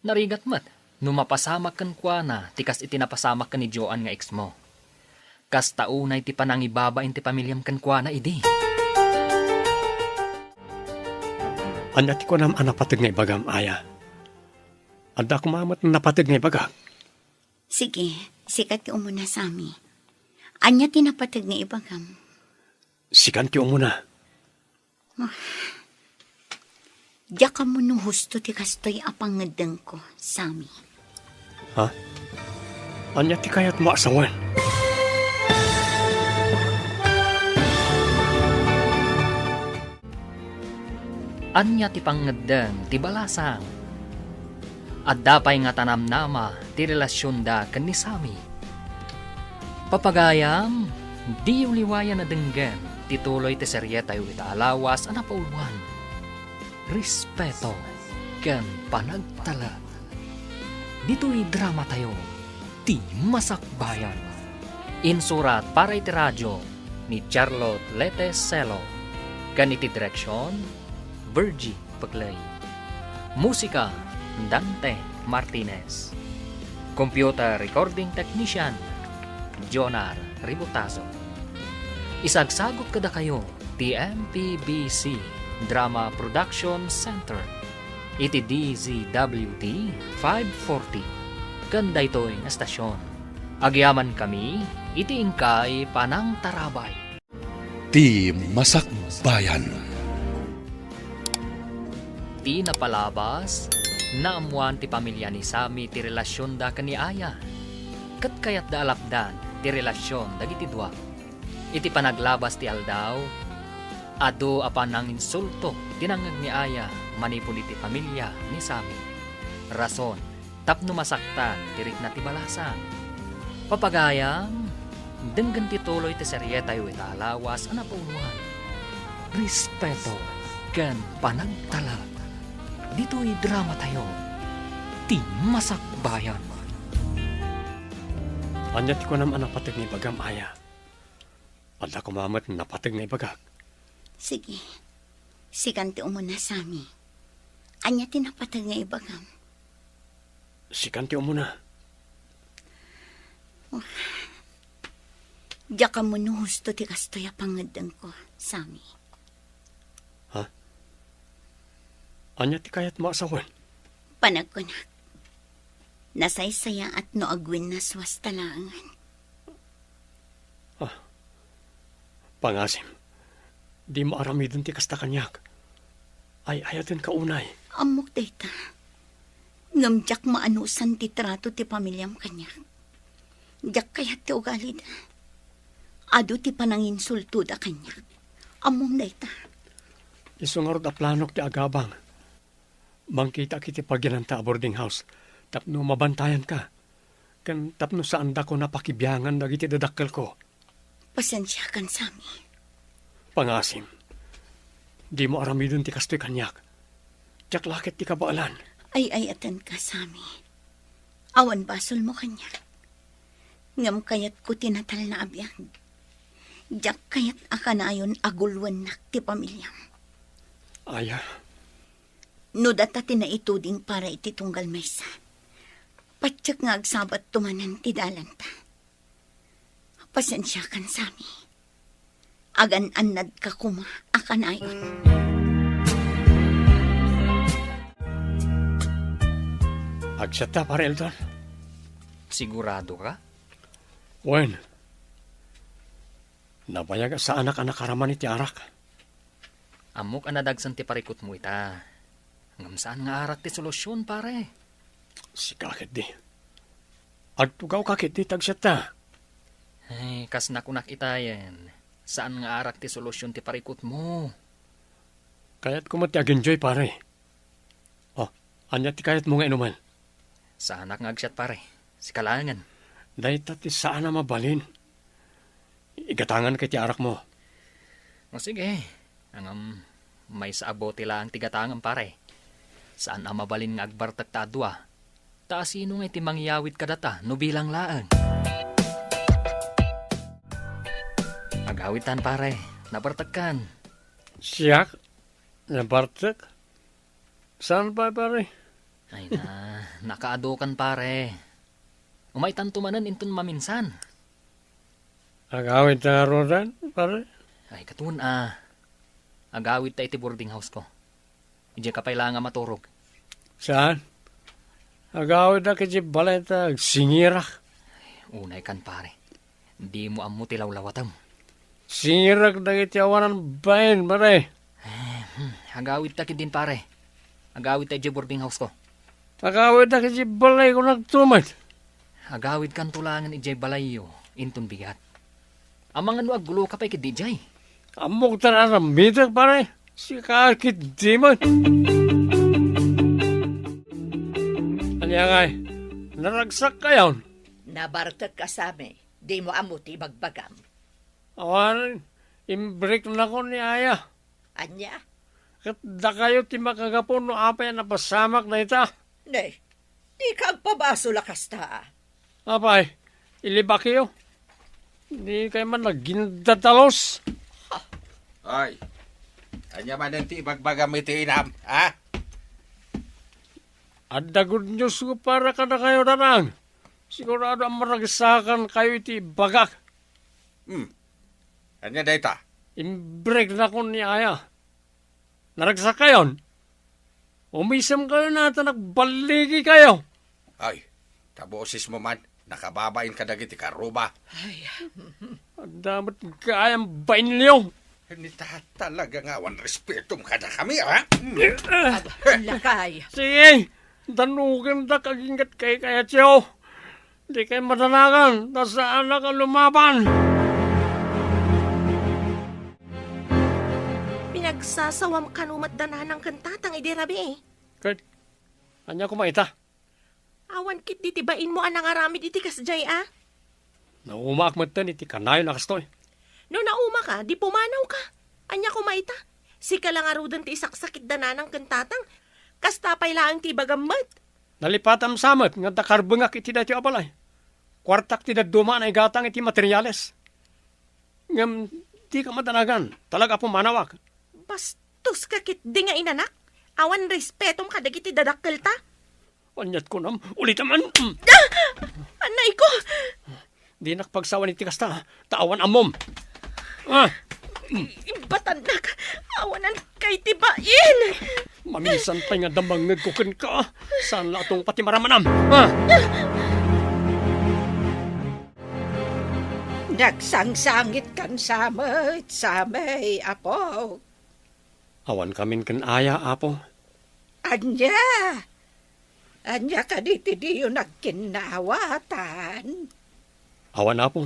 Narigat met no mapasamak kenkuana ti kas iti napasamak ken ni Joan nga exmo. Kasta unay ti panangibabain ti pamiliam kenkuana idi. Ania ti kunam a napateg nga ibagam, Aya? Adda koma met napateg nga ibagak. Sige, sika ti umuna, Sammy. Ania ti napateg nga ibagam? Sikan ti umuna. Diak ammo no husto ti kastoy a pangngeddengko, Sammy. Ha? Ania ti kayatmo a sawen? Ania ti pangngeddeng ti balasang? Adda pay nga tanamnama ti relasionda ken ni Sammy. Papagayam, diyo liwayan a denggen ti tuloy ti serietayo ita a lawas a napauluan, Respeto ken Panagtalek. Ditoy dramatayo, Ti Masakbayan. Insurat para iti radyo ni Charlotte Lete Celo, ken iti direksion, Virgie Peclay. Musika, Dante Martinez. Computer recording technician, Jonar Ributazo. Isagsagut kadakayo ti M P B C Drama Production Center iti D Z W T five forty ken daytoy nga estasion. Agyamankami iti inkay panangtarabay. Ti Masakbayan. Ti napalabas, naammoan ti pamilia ni Sammy ti relasionda ken ni Aya, ket kayatda a lapdan ti relasion dagiti dua. Iti panaglabas ti aldaw, adu a pananginsulto ti nangngeg ni Aya manipud iti pamilia ni Sammy. Rason tapno masaktan ti rikna ti balasang. Papagayam, denggen ti tuloy ti serietayo ita a lawas a napauluan, Respeto ken Panagtalek. Ditoy dramatayo, Ti Masakbayan. Ania ti kunam a napateg nga ibagam, Aya? Adda koma met napateg nga ibagak. Sige. Sikan ti umuna, Sammy. Ania ti napateg nga ibagam? Sikan ti umuna. Oh. Diak ammo no husto ti kastoy a pangngeddengko, Sammy. Ha? Ania ti kayatmo a sawen? Panagkunak, nasaysayaat no agwinnaswasta laengen. Ah, pangasim, dimo aramiden ti kasta kaniak. Ay-ayatenka unay. Ammok dayta. Ngem diak maanusan ti trato ti pamiliam kaniak. Diak kayat ti ugalida. Adu ti pananginsultoda kaniak. Ammom dayta. Isu ngarud a planok ti agabang. Mangkitak iti paginanta a boarding house tapno mabantayanka, ken tapno saandakon a pakibiangan dagiti dadakkelko. Pasensiakan, Sammy. Pangasim, dimo aramiden ti kastoy kaniak. Diak la ket ti kabaelan. Ay-ayatenka, Sammy. Awan basolmo kaniak. Ngem kayatko ti natalna a biag. Diak kayat a kanayon a gulwennak ti pamiliam. Aya. No data ti naituding para iti tunggal maysa, patiek nga agsabatto manen ti dalanta. Pasensiakan, Sami. Agan-annadka koma a kanayon. Agsatta, Pare Eldon. Sigurado ka? Wen. Nabayag a saanak a nakaraman iti arak. Ammok a nadagsen ti parikutmo ita. Ngem saan nga arak ti solusion, pare. Sika ketdi. Agtugawka ketdi, tagsatta. Ay, kas nakunak itayen, saan nga arak ti solusion ti parikutmo. Kayatko met ti agenjoy, pare. Oh, ania ti kayatmo nga inumen? Saanak nga agsiat, pare. Sika laengen. Dayta ti saan a mabalin. Igatanganka iti arakmo. O sige, ngem maysa a bote laeng ti gatangem, pare. Saan a mabalin nga agbartek ta a dua. Ta asino ngay ti mangyawid kadata no bilang laeng? Agawidtan, pare. Nabartekkan. Siak? Nabartek? Saan pay, pare? Ay na, nakaadukan, pare. Umaytanto manen inton maminsan. Agawidta ngaruden, pare? Ay, katon a. Agawidta iti boarding house ko. Idiay ka pay laeng a maturog. Saan? Agawidka iti balay ta agsingirak. Unaykan, pare. Dimo ammo ti lawlawatem. Singirak dagiti awanan bain, pare. Eh, hmm, agawidta ketdin, pare. Agawidta idiay boarding house ko. Agawidka iti balayko nagtumet. Agawidkanto laengen idiay balayyo, inton bigat. Amangan no agguloka pay ketdi idiay. Ammok ta aramidek, pare. Sika ketdi met. Ania ngay? Naragsak kayon? Nabartek ka, Sami. Dimo ammo ti ibagbagam. Awan, imbreknakon ni Aya. Ania? Ket dakayo ti makagapu no apay a napasamak dayta. Ne, dika agpabasol a kasta. Apay, ilibakyo. Dikay man nagindadalos. Ay, ania manen ti ibagbagam iti inam, ha? Adda good news ko para kadakayo, Danang. Sigurado a maragsakan kayo iti ibagak. Hmm. Ania dayta? Imbreknakon ni Aya. Naragsak kayon? Umisem kayo na ta nagballigi kayo. Ay, ta bosesmo man, nakababain kadagiti karuba. Ay. Adda met gayam bainyo. Ni ta talaga nga awan respetom kadakami, ha? Aba, lakay. Sige, danugendak aginggat kaykayatyo. Dikay madanagan, ta saanak a lumaban. Pinagsasawam kano met da nanang ken tatang idi rabii. Ket, ania koma ita? Awan ketdi ti bainmo a nangaramid iti kasdiay a? Naumaak metten iti kanayon a kastoy. No naumaka, di pumanawka. Ania koma ita? Sika la ngaruden ti isaksakit da nanang ken tatang. Kasta pay laeng ti ibagam met. Nalipatam sa met nga adda karbengak iti daytoy a balay. Kuartak ti dadduma a naigatang iti materiales. Ngem dika madanagan, talaga a pumanawak. Bastoska ketdi nga inanak. Awan respetom kadagiti dadakkelta. Aniat kunam, ulitam man. Ah! Anayko! Dinak pagsawan iti kasta, ta awan ammom. Ah! Ibatannak, awanan kay ti bain! Maminsan pay nga damangngegko kenka, saan la a tungpa ti maramanam. Ah! Nagsangsangit kan samay, samay, apo. Awan kamin ken aya, Apo. Ania? Ania kadi ti diyo nagkinnawatan? Awan, Apo.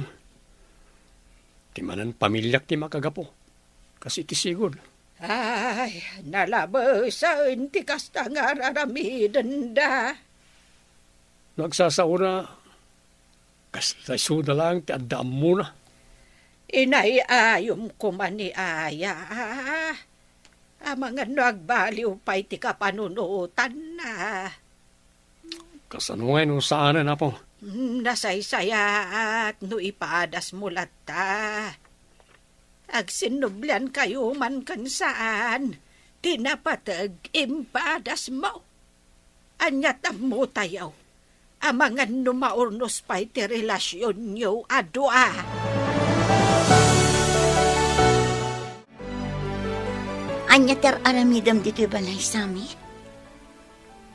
Ti manen pamiliak ti makagapu. Kas iti sigud. Ay, nalabesen ti kasta nga ar-aramidenda. No agsasaona, kasla isuda laeng ti adda ammona. Inay-ayom koma ni Aya. Amangan no agbaliw pay ti kapanunotanna. Kasano ngay no saanen, Apo? Mm, nasaysayaat no ipadasmo latta. Agsinnubliankayo man ken saan ti napateg imbadasmo. Ania ti ammotayo? Amangan no maurnos pay ti relasionyo a dua. Ania ti ar-aramidem ditoy balay, Sammy?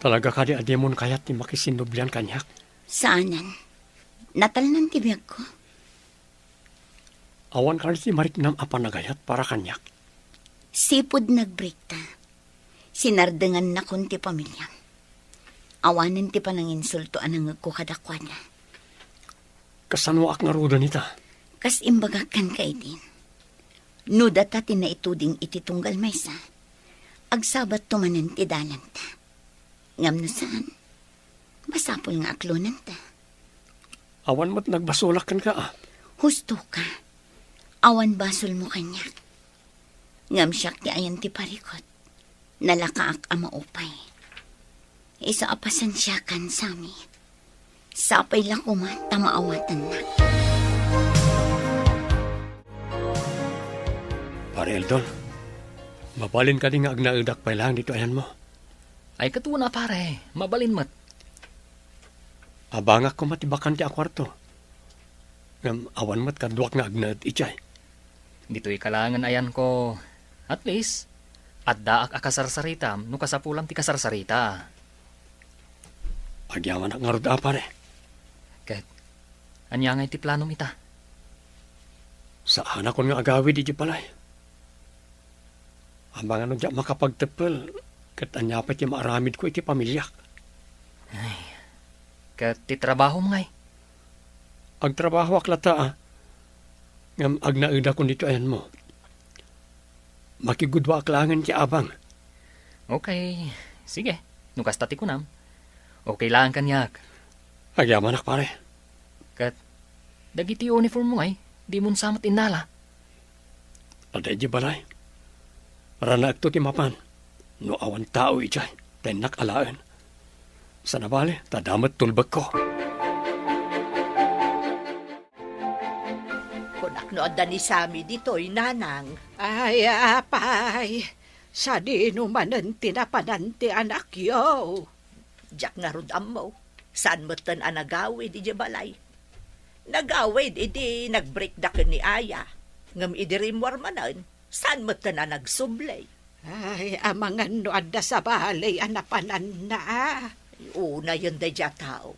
Talaga kadi a dimon kayat ti makisinnublian kaniak? Saanen. Natalnan ti biagko. Awan kadi ti mariknam a panagayat para kaniak? Sipud nagbreakta, sinardengannakon ti pamiliam. Awanen ti pananginsulto a nangngegko kadakuada. Kasanoak ngaruden ita? Kas imbagak kenka idi, no data ti naituding iti tunggal maysa, agsabatto manen ti dalanta. Ngem no saan, masapul nga aklonanta. Awan met nagbasolak kenka, a? Husto ka. Awan basolmo kaniak. Ngem siak ti ayan ti parikut. Nalakaak a maupay. Isu a pasensiakan, Sammy. Sapay la koma ta maawatannak. Pare Eldon, mabalin kadi nga agnaedak pay laeng ditoy ayanmo? Ay, ket wen a, pare, mabalin met. Abangak koma ti bakante a kuarto. Ngem awan met kaduak nga agnaed idiay. Ditoy ka laengen ayanko. At least, addaak a kasarsaritam no kasapulam ti kasarsarita. Agyamanak ngarud a, pare. Ket, ania ngay ti planom ita? Saanakon nga agawid idiay balay. Amangan no diak makapagteppel, ket ania pay ti maaramidko iti pamiliak? Ay, ket ti trabahom ngay? Agtrabahoak latta, a. Ngem agnaedakon ditoy ayanmo. Makigudwaak laengen ti abang. Okay, sige. No kasta ti kunam, okay laeng kaniak. Agyamanak, pare. Ket, dagiti uniform mo ngay, dimon sa met innala? Adda idiay balay. Ranaekto ti mapan. No awan tao idiay, ta innak alaen. Sana bale, ta adda met tulbekko. Kunak no adda ni Sammy ditoy, nanang. Ay, apay, sadino manen ti napanan ti anakyo? Diak ngarud ammo. Saan metten a nagawid idiay balay. Nagawid idi nagbreakda ken ni Aya. Ngem idi rimmuar manen, saan metten a nagsubli. Ay, amangan no adda sabali a napananna. Unayen daydiay a tao.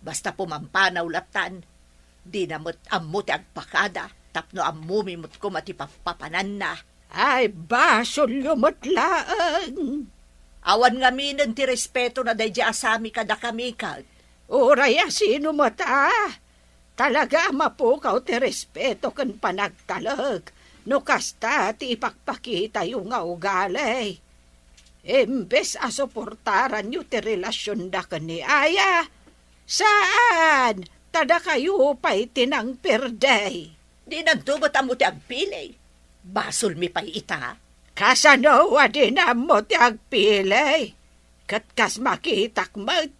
Basta pumampanaw lattan, dina met ammo ti agpakada tapno ammomi met koma ti pappapananna. Ay, basolyo met laeng. Awan ngaminen ti respetona daydiay a Sammy kadakami ket. Uray a sino met a, talaga a mapukaw ti respeto ken panagtalek no kasta ti ipakpakitayo nga ugali. Imbes a suportaranyo ti relasionda ken ni Aya, saan, ta dakayo pay ti nangperde. Dinanto met ammo ti agpili. Basolmi pay ita. Kasano a dina ammo ti agpili? Ket kas makitak met,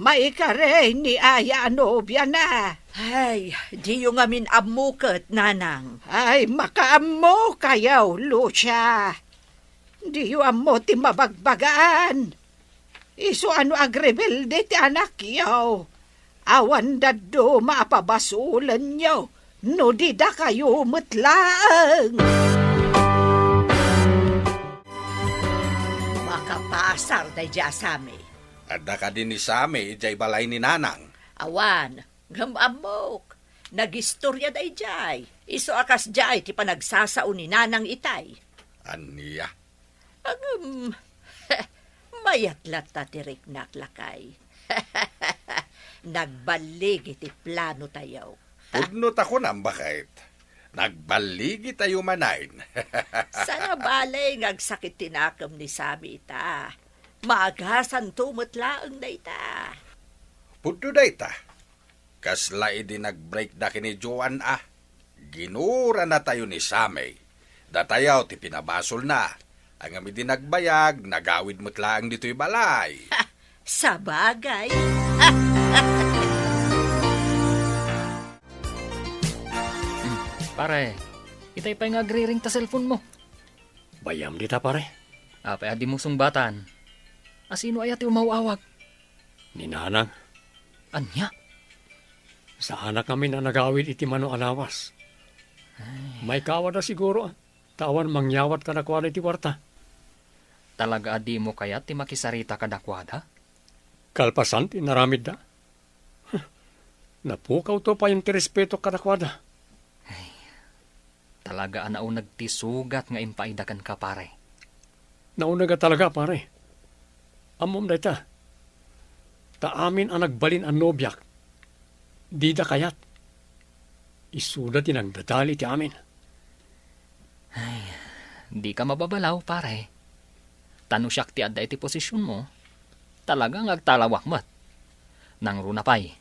maikari ni Aya a nobiana. Ay, diyo ngamin ammo ket, nanang. Ay, makaammokayo, Lucia. Diyo ammo ti mabagbagaan. Isu a no agrebelde ti anakyo, awan dadduma a pabasolenyo no di dakayo met laeng. Makapasar daydiay a Sammy. Adda kadi ni Sammy idiay balay ni nanang? Awan, ngem ammok. Nagistoria daydiay. Isu a kasdiay ti panagsasao ni nanang itay. Ania? Ngem, mayat latta ti riknak, lakay. Nagballigi ti planotayo. Pudno ta kunam, baket. Nagballigitayo manen. Sana bale nga agsakit ti nakem ni Sammy ita. Maagasanto met laeng dayta. Pudno dayta. Kasla idi nagbreakda ken ni Joan a, ginuranatayo ni Sammy. Datayo ti pinabasolna. Ngem idi nagbayag, nagawid met laeng ditoy balay. Sabagay. Pare, Itay pay nga agriring ta cellphone mo. Bayam dita, pare. Apay a dimo sungbatan? Asino aya ti umaw-awag? Ni Nanang. Ania? Saanak ngamin a nagawid iti mano a lawas. Ay. Maikawada siguro, ah. Ta awan mangyawat kadakuada iti kuarta. Talaga a dimo kayat ti makisarita kadakuada? Kalpasan ti naramidda. Napukawto payen ti respeto kadakuada. Ay, talaga a nauneg ti sugat nga impaayda kenka, pare. Nauneg a talaga, pare. Ammom dayta. Ta amin a nagbalin a nobiak, dida kayat. Isuda ti nagdadali ti amin. Ay, dika mababalaw, pare. Ta no siak ti adda iti posisionmo, talaga nga agtalawak met. Nangruna pay,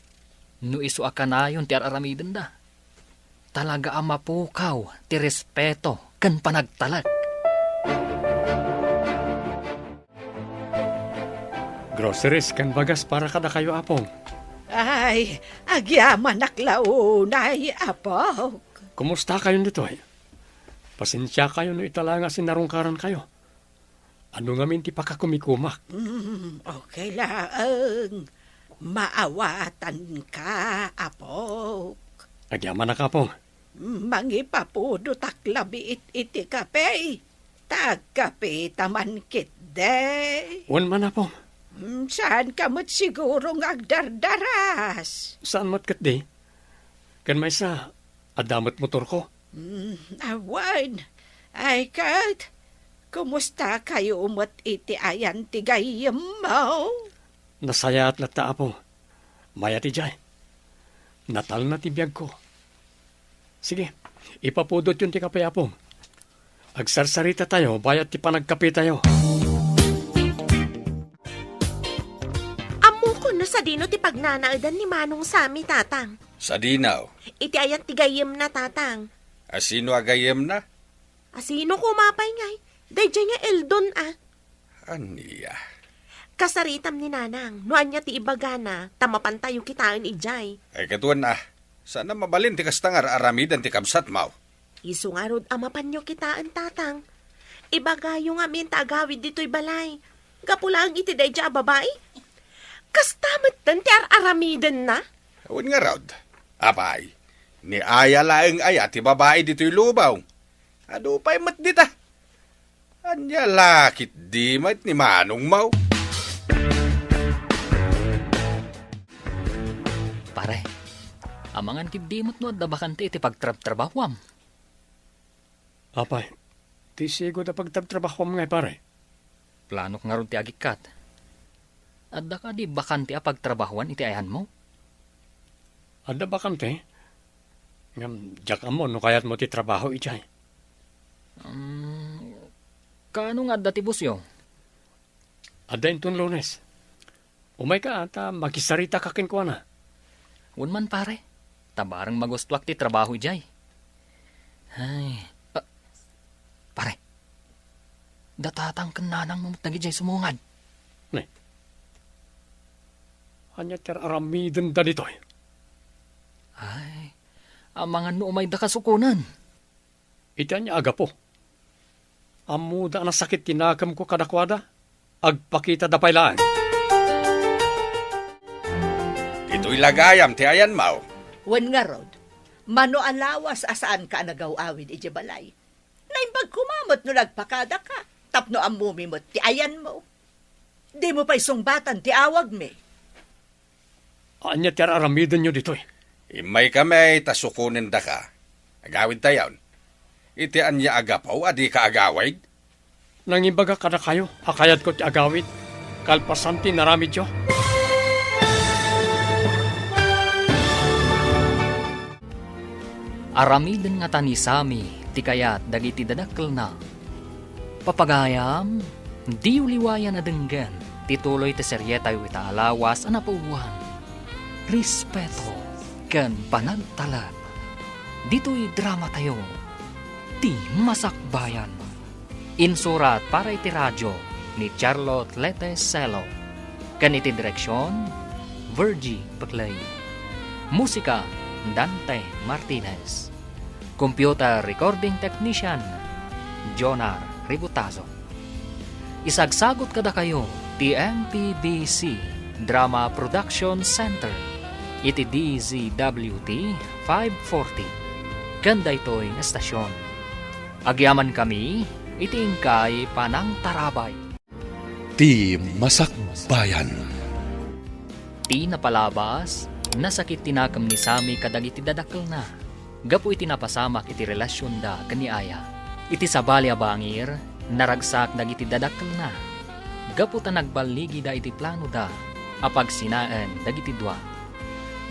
no isu a kanayon ti ar-aramidenda, talaga a mapukaw ti respeto ken panagtalek. Groceries ken bagas para kadakayo, Apong. Ay, agyamanak la unay, Apok. Kumusta kayon ditoy? Pasensiakayo no ita la nga sinarungkarankayo. Adu ngamin ti pakakumikumak? Mm, okay laeng. Maawatanka, Apok. Agyamanak, Apong. Mangipapudotak labiit iti kape. Ta agkapeta man ketdi. Wen man, Apong. Mm, saanka met siguro nga agdardaras? Saan met ketdi. Ken maysa, adda met motorko. Mm, awan. Ay, ket, kumusta kayo met iti ayan ti gayyemmo? Nasayaat latta, Apo. Mayat idiay. Natalna ti biagko. Sige, ipapudotyon ti kape, Apo. Agsarsarita tayo, bayat ti panagkape tayo. Ammokon no sadino ti pagnanaedan ni Manong Sammy, Tatang. Sadino? Iti ayan ti gayyemna, Tatang. Asino a gayyemna? Asino koma pay ngay? Daydiay nga Eldon, a. Ania? Kasaritam ni Nanang, no ania ti ibagana, ta mapantayo kitaen idiay. Ay, ket wen, a. Saan a mabalin ti kasta nga ar-aramiden ti kabsatmo? Isu ngarud a mapanyo kitaen, Tatang. Ibagayo ngamin ta agawid ditoy balay. Gapu laeng iti daydiay a babai. Kasta metten ti ar-aramidenna? Wen ngarud. Apay, ni aya laeng aya ti babai ditoy lubong. Adu pay met dita. Ania la ketdi met ni manongmo? Pare, amangan ketdi met no adda bakante iti pagtrabtrabahuam. Apay, ti sigud a pagtrabtrabahuam ngay, pare? Planok ngarud ti agikkat. Adda kadi bakante a pagtrabahuan iti ayanmo? Adda bakante? Ngem diak ammo no kayatmo ti trabaho idiay. Um, kaano nga adda ti busyo? Adda inton Lunes. Umayka ta makisarita ka kenkuana. Wen man, pare. Ta bareng magustuak ti trabaho idiay. Ay, ah, pare. Da Tatang ken Nanangmo met dagidiay sumungad. Ne. Ania ti ar-aramidenda ditoy? Ay, amangan no umayda kasukonen. Iti ania a gapu? Ammoda a nasakit ti nakemko kadakuada, agpakitada pay laeng. Ditoy la gayam ti ayanmo. Wen ngarud, mano a lawas a saanka a nagaw-awid idiay balay. Naimbag koma met no nagpakadaka, tapno ammomi met ti ayanmo. Dimo pay sungbatan ti awagmi. Ania ti ar-aramidenyo ditoy? Immaykami ta sukonendaka. Agawidtayon. Iti ania a gapu a dika agawid? Nangimbaga kadakayo a kayatko ti agawid kalpasan ti inaramidyo. Aramiden ngata ni Sammy ti kayat dagiti dadakkelna. Papagayam, diyo liwayan a denggen ti tuloy ti serietayo ita a lawas a napauluan, respeto, ken panagtalek. Ditoy dramatayo, Ti Masakbayan. Insurat para iti radio ni Charlotte Lete Celo, ken iti direksion, Virgie Peclay. Musika, Dante Martinez. Computer Recording Technician, Jonar Ributazo. Isagsagut kadakayo ti M P B C Drama Production Center iti D Z W T five forty ken daytoy nga estasion. Agyamankami iti inkay panangtarabay. Ti Masakbayan. Ti napalabas, nasakit ti nakem ni Sammy kadagiti dadakkelna gapu iti napasamak iti relasionda ken ni Aya. Iti sabali a bangir, naragsak dagiti dadakkelna gapu ta nagballigida iti planoda a pagsinaen dagiti dua.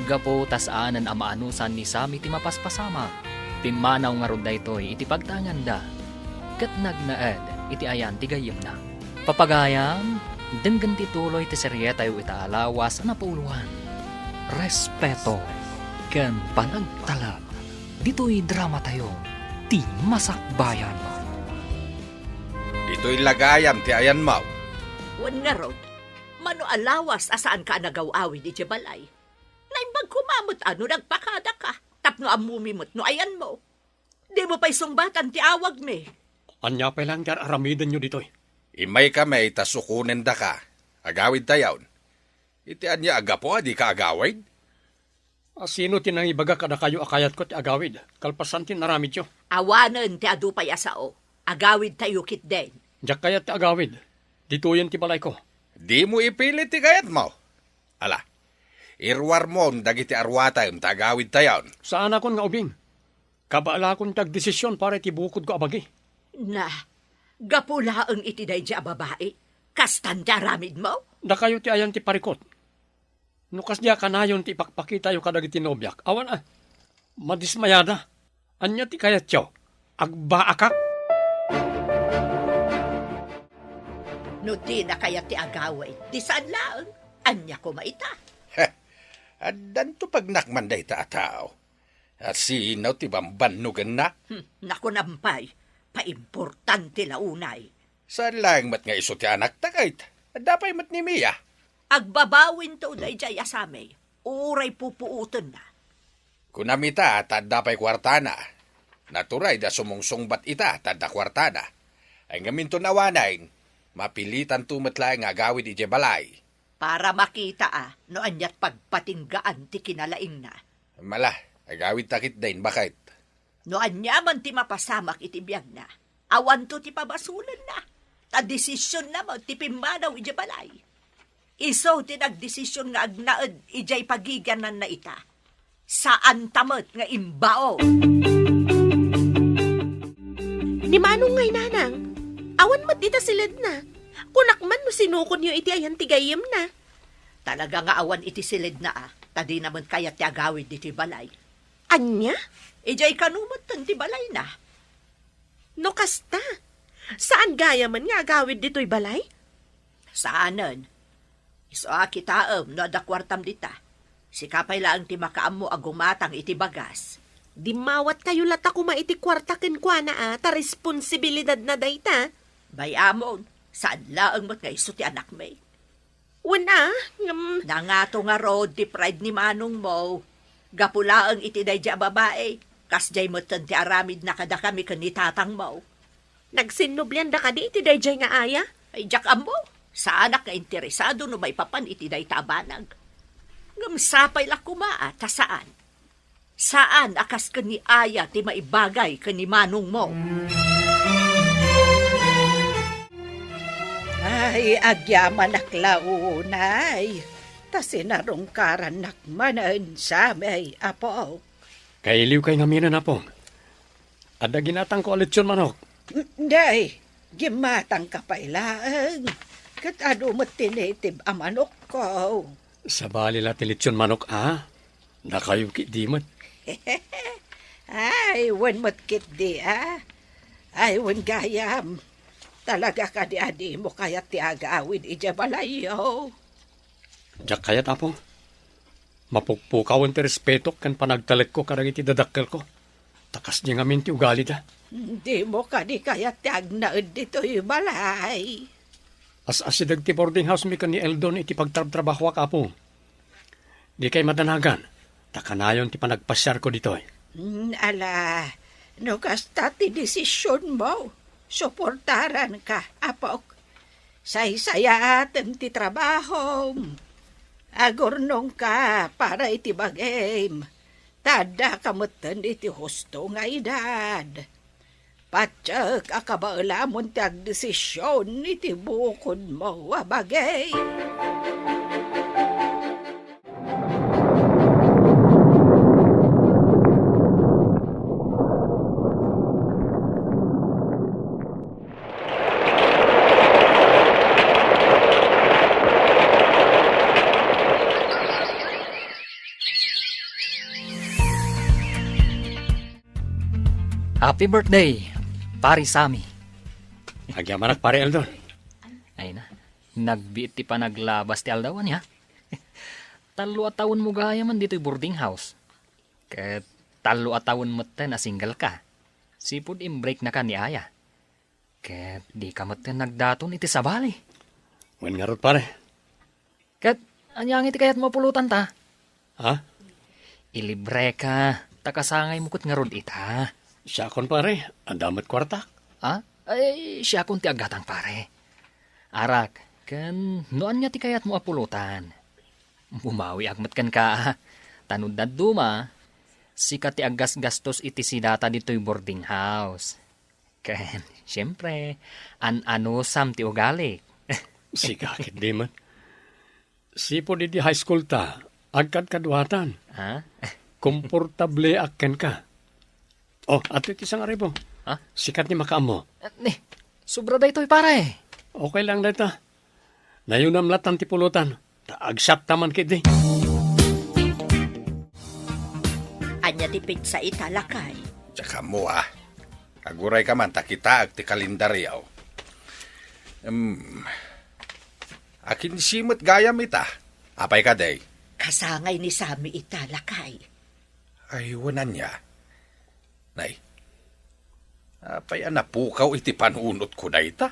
Gapu ta saanen a maanusan ni Sammy ti mapaspasamak, pimmanaw ngarud daytoy iti pagtaenganda ket nagnaed iti ayan ti gayyemna. Papagayam, denggen ti tuloy ti serietayo ita a lawas a napuloan, Respeto ken Panagtalek. Ditoy dramatayo, Ti Masakbayan. Ditoy la gayam ti ayanmo. Wen ngarud, mano a lawas a saanka a nagaw-awid idiay balay? Naimbag koma met a no nagpakadaka tapno ammomi met no ayanmo. Dimo pay sungbatan ti awagmi. Ania pay laeng ti ar-aramidenyo ditoy? Immaykami ta sukonendaka. Agawidtayon. Iti ania a gapu a dika agawid? A, sino ti nangibaga kadakayo a kayatko ti agawid, kalpasan ti inaramidyo? Awanen ti adu pay a sao. Agawidtayo ketdin. Diak kayat ti agawid. Ditoyen ti balayko. Dimo ipilit ti kayatmo. Ala, iruarmon dagiti aruatem ta agawidtayon. Saanakon nga ubing. Kabaelakon ti agdesision para iti bukodko a bagi. Na, gapu laeng iti daydiay a babai, kastan ti aramidmo? Dakayo ti ayan ti parikut. No kasdiay a kanayon ti ipakpakitayo kadagiti nobiak, awan a, madismayada. Ania ti kayatyo? Agbaakak? No dina kayat ti agawid, di saan laeng. Ania koma ita? Heh, addanto pagnakman dayta a tao. A, sino ti bambannogenna? Hmm, nakunam pay, paimportante la unay. Saan laeng met nga isu ti anakta ket adda pay met ni Mia. Agbabawinto daydiay a Sammy, uray pupuotenna. Kunam ita ta adda pay kuartana. Naturay a sumungsungbat ita ta adda kuartana. Ay ngamin ton awanen, mapilitanto met laeng nga agawid idiay balay. Para makita a no aniat pagpatinggaan ti kinalaingna. Mala, agawidta ketdin, baket. No ania man ti mapasamak iti biagna, awanto ti pabasolenna, ta desisionna met ti pimmanaw idiay balay. Isu ti nagdesisyon nga agnaed idiay pagigiananna ita. Saanta met nga imbao. Ni Manong ngay, nanang, awan met ita siledna. Kunak man no sinukonyo iti ayan ti gayyemna. Talaga nga awan iti siledna a, ta dina met kayat ti agawid ditoy balay. Ania? Idiay kano metten ti balayna. No kasta, saan gayamen nga agawid ditoy balay? Saanen. Isu a kitaem no adda kuartam dita. Sika pay laeng ti makaammo a gumatang iti bagas. Dimmawatkayo latta koma iti kuarta kenkuana a, ta responsibilidadna dayta. Bay-amon, saan laeng met nga isu ti anakmi. Wen a, ngem nangato ngarud ti pride ni manongmo. Gapu laeng iti daydiay a babai, kasdiay metten ti aramidna kadakami ken ni tatangmo. Nagsinnublianda kadi iti daydiay nga aya? Ay, diak ammo. Saanak nga interesado no maipapan iti dayta a banag. Ngem sapay la koma a ta saan. Saan a kas ken ni Aya ti maibagay ken ni manongmo. Ay, agyamanak la unay, ta sinarungkarannak manen, Sammy, apo. Kailiwkay ngaminen, Apong. Adda ginatangko a litson manok. Day, gimmatangka pay laeng. Ket adu met ti native a manokko. Sabali la ti litson manok, a? Dakayo ketdi met. Ay, wen met ketdi, a? Ay, wen gayam. Talaga kadi a dimo kayat ti agawid idiay balayyo? Diak kayat, Apo. Mapukpukawen ti respetok ken panagtalekko kadagiti dadakkelko. Ta kasdi ngamin ti ugalida. Dimo kadi kayat ti agnaed ditoy balay? As-asideg ti boarding house mi ken ni Eldon iti pagtrabtrabahoak, Apo. Dikay madanagan, ta kanayon ti panagpasiarko ditoy. Mm, ala, No kasta ti desisionmo, suportaranka, apok. Saysayaatem ti trabahom. Agurnongka para iti bagim. Ta addaka metten iti husto nga edad. Patiek a kabaelamon ti agdesision iti bukodmo a bagi. Happy birthday, Pare Sammy. Agyamanak, Pare Eldon. Ay na, nagbiit ti panaglabas ti aldaw, ania? Tallo a tawenmo gayamen ditoy boarding house. Ket tallo a tawen metten a single ka. Sipud imbreaknaka ni Aya. Ket dika metten nagdaton iti sabali. Wen ngarud, pare. Ket ania nga iti kayatmo a pulotanta? Ha? Ilibreka, ta kasangaymo ket ngarud ita. Siakon, pare, adda met kuartak. Ha? Ay, siakon ti aggatang, pare. Arak, ken no ania ti kayatmo a pulotan? Bumawiak met kenka, a. Ta no dadduma, sika ti aggasgastos iti sidata ditoy boarding house. Ken, siempre, an-anusam ti ugalik. Sika ket di met. Sipud idi high school ta, agkadkaduatan. Ha? Komportableak kenka. Oh, adtoy ti sangaribo. Ha? Sika ti makaammo. Eh, ni, sobra daytoy, pare. Okay lang dayta. Nayunam latan ti pulotan. Ta agsat ta man ketdi. Ania ti petsa ita, lakay? Diak ammo, a. Agurayka man ta kitaek ti kalendario. Em, akinse met gayam ita. Apay kadi? Kasangay ni Sammy ita, lakay. Ay, wen ania? Nay, apay a napukaw iti panunotko dayta?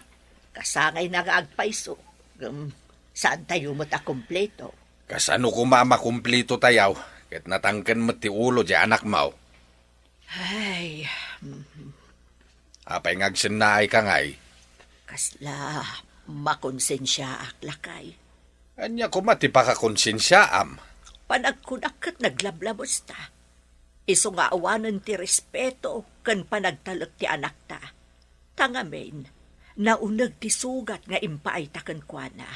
Kasangayna nga agpayso. Ngem, saantayo met a kompleto. Kasano koma a makompletotayo, ket natangken met ti ulo diay anakmo? Ay, mhm. Apay nga agsennaayka ngay? Kasla makonsensiaak, lakay. Ania koma ti pakakonsensiaam? Panagkunak ket naglablabesta. Isu nga awanen ti respeto ken panagtalek ti anakta. Ta ngamin, nauneg ti sugat nga impaayta kenkuana.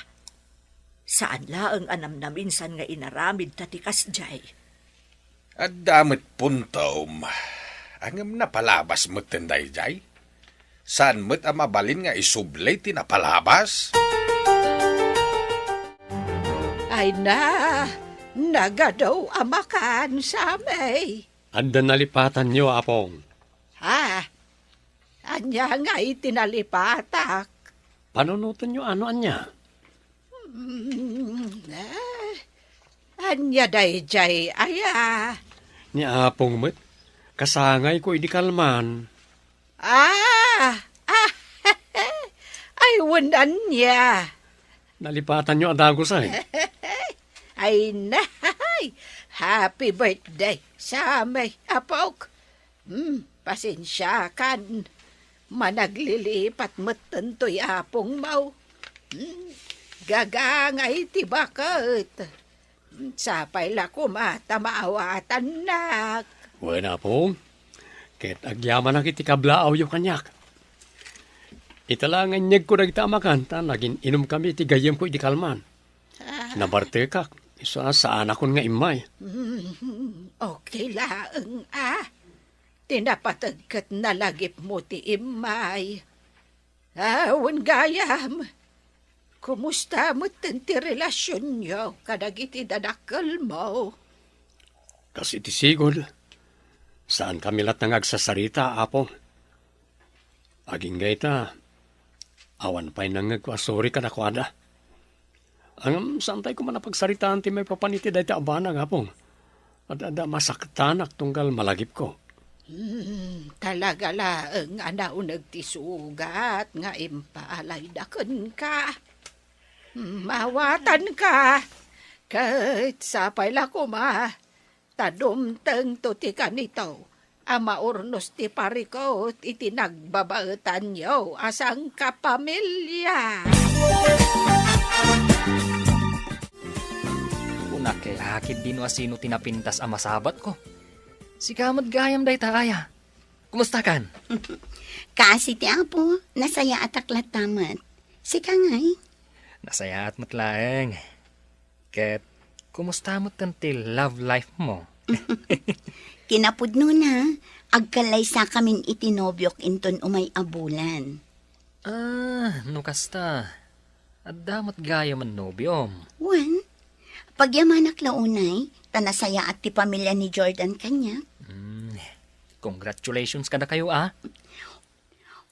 Saan laeng a namnaminsan nga inaramidta ti kasdiay. Adda met puntom, ngem napalabas metten daydiay. Saan met a mabalin nga isubli ti napalabas? Ay na, nagadu a makan, Sammy. Adda nalipatanyo, Apong. Ha? Ania ngay ti nalipatak? Panunotenyo a no ania? Mm, eh, ania daydiay aya? Ni Apong met, kasangayko idi kalman. Ah! Ah! Ay, wen ania? Nalipatanyo a dagus, ay. Ay, nay! Happy birthday, Sammy, apok. Hmm, pasensiakan. Managlilipat metten toy apongmo. Hmm, gagangay ti baket. Hmm, sapay la koma ta maawatannak. Wen, Apong. Ket agyamanak iti kablaawyo kaniak. Ita la nga inyegko dagita a makan, ta nagin-inumkami iti gayyemko idi kalman. Ah. Nabartekak, isu a saanakon nga immay. Hmm, okay laeng, a. Ti napateg ket nalagipmo ti immay. Ah, wen gayam, kumusta metten ti relasionyo kadagiti dadakkelmo? Kas iti sigud, saankami latta nga agsasarita, Apo. Agingga ita, awan pay nangngegko a suri kadakuada. Ngem saantay koma a pagsaritaan ti maipapan iti dayta a banag, Apo. Ad-, adda masaktanak tunggal malagipko. Hmm, talaga laeng a nauneg ti sugat nga impaalay da kenka. Hmm, mawatanka. Ket sapay la koma, ta dumtengto ti kanito. a maurnos ti parikut iti nagbabaetanyo a sangkapamilya. Kunak la ketdi no asino ti napintas a masabatko. Sika met gayam dayta, Aya. Kumustakan? Kaasi ti Apo, nasayaatak latta met. Sika ngay? Nasayaat met laeng. Ket, kumusta met ti love life mo? Kinapudnona, agkallaysakamin iti nobiok inton umay a bulan. Ah, no kasta, adda met gayam a nobiom. Wen, pagyamanak la unay, ta nasayaat ti pamilya ni Jordan kaniak. Mm, congratulations kadakayo, ah.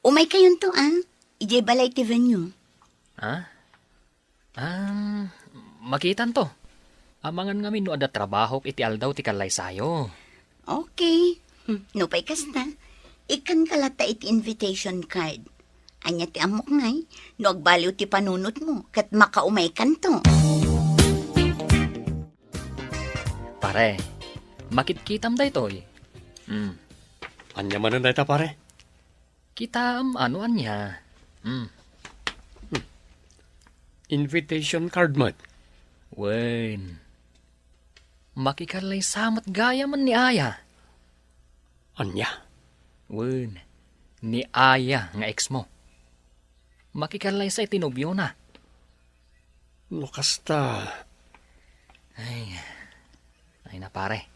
Umay kayonto, ah. Idiay balay ti venue. Ah? Ah, makitanto. Amangan ngamin no adda trabahok iti aldaw ti kallaysayo. Okay. Hmm, nupay kasta, ikkanka latta iti invitation card. Ania ti ammok ngay, no agbaliw ti panunotmo, ket makaumaykanto. Pare, makitkitam daytoy. Hmm. Ania manen dayta, pare? Kitaem a no ania. Hmm. Hmm. Invitation card met. Wen. Makikallaysa met gayam ni Aya. Ania? Wen. Ni Aya nga ex mo. Makikallaysa iti nobiona. No kasta. Ay. Ay na, pare.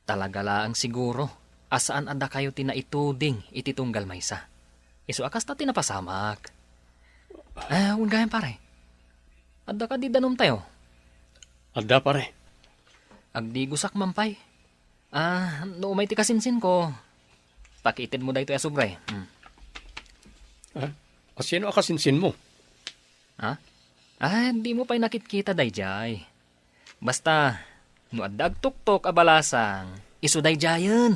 Talaga laeng siguro a saan a dakayo ti naituding iti tunggal maysa. Isu a kasta ti napasamak. Ah, wen gayam, pare. Adda kadi danumtayo? Adda, pare. Agdigosak man pay. Ah, no umay ti kasinsinko, pakiitedmo daytoy a sobre. Hmm. Ah, asino a kasinsinmo? Ha? Ah, dimo pay nakitkita daydiay. Basta, no adda agtuktok a balasang, isu daydiayen.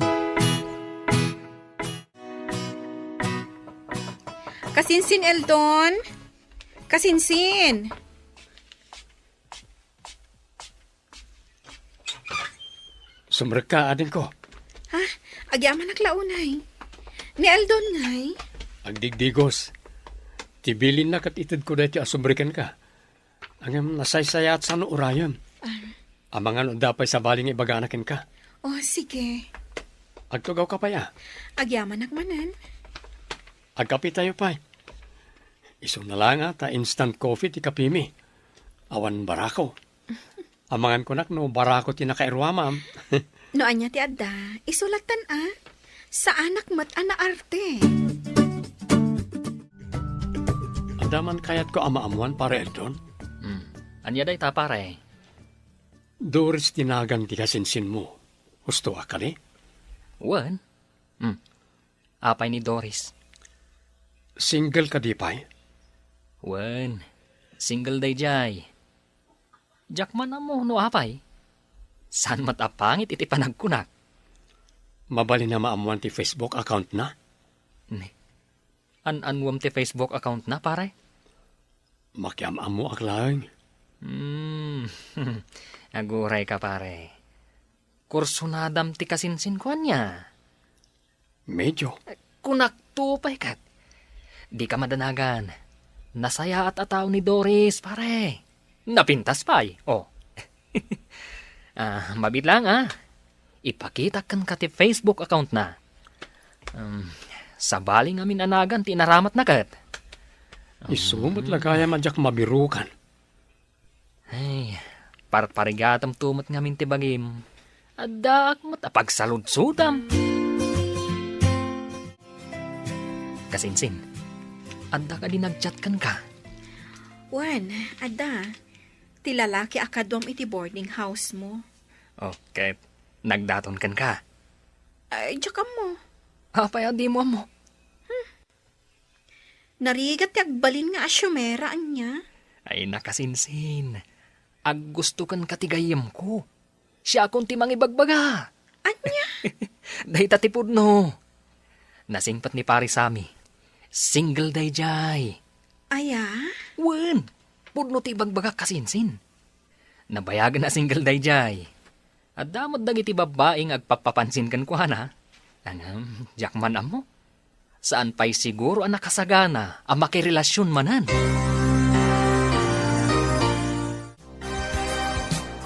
Kasinsin, Eldon? Kasinsin! Sumrekka, adingko. Ha? Agyamanak la unay. Ni Eldon ngay? Agdigdigos. Ti bilinna ket itedko daytoy a sobre kenka. Ngem nasaysayaat sano urayem. Ah. Amangan no adda pay sabali nga ibagana kenka. Oh, sige. Agtugawka pay, a? Agyamanak manen. Agkapitayo pay. Isuna la nga ta instant coffee ti kapimi. Awan barako. Amangan kunak no barako ti nakairuamam. No ania ti adda, isu lattan a. Saanak met a naarte. Adda man kayatko a maammuan, Pare Eldon? Hmm. Ania dayta, pare? Doris ti nagan ti kasinsinmo. Husto a kadi? Wen. Hmm. Apay ni Doris? Single kadi pay? Wen. Single daydiay. Diak man ammo no apay. Saan met a pangit iti panagkunak. Mabalin a maammuan ti Facebook account na? Ne. An-annuam ti Facebook account na, pare? Makiam-ammoak laeng. Hmm. Aguray ka, pare. Kursunadam ti kasinsin ko ania? Medyo. Kunak to pay ket. Dika madanagan. Nasayaat a tao ni Doris, pare. Napintas pay. Oh. Ah, mabiit lang, ah. Ipakitak kenka ti Facebook account na. Um, sabali ngamin a nagan ti inaramatna ket. Isu met la gayam a diak mabirukan. Ay, parparigatam to met ngamin ti bagim. Addaak met a pagsaludsodam. Kasinsin, adda kadi nag-chat kenka? Wen, adda. Ti lalaki a kaduam iti boarding house mo. Oh, ket nagdaton kenka? Ay, diak ammo. Apay a dimo ammo? Narigat ti agbalin nga asiomera, ania? Ay, nakasinsin. Aggusto kenka ti gayyemko. Siakon ti mangibagbaga. Ania? Dayta ti pudno. Nasingpet ni Pare Sammy. Single daydiay. Aya? Wen, pudno ti ibagbagak, kasinsin. Nabayagen a single daydiay. Adda met dagiti babbai nga agpappapansin kenkuana. Ngem, diak man ammo. Saan pay siguro a nakasagana a makirelasion manen.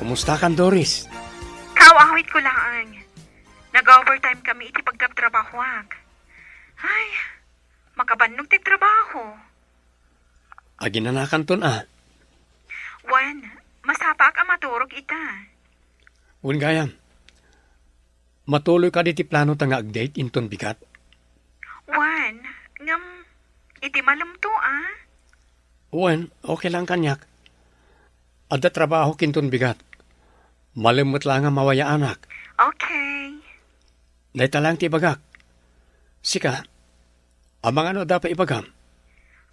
Kumustakan, Doris? Kaw-awitko laeng. Nag-overtime kami iti pagtrabtrabahoak. Ay, makabannog ti trabaho. Aginanakanton a. Wen, masapaak a maturog ita. Wen gayam. Matuloy kadi ti planota nga ag-date inton bigat? Wen, ngem iti malemto a? Wen, okay lang kaniak. Adda trabahok inton bigat. Malem met laeng a mawayaanak. Okay. Dayta laeng ti ibagak. Sika, amangan no adda pay ibagam?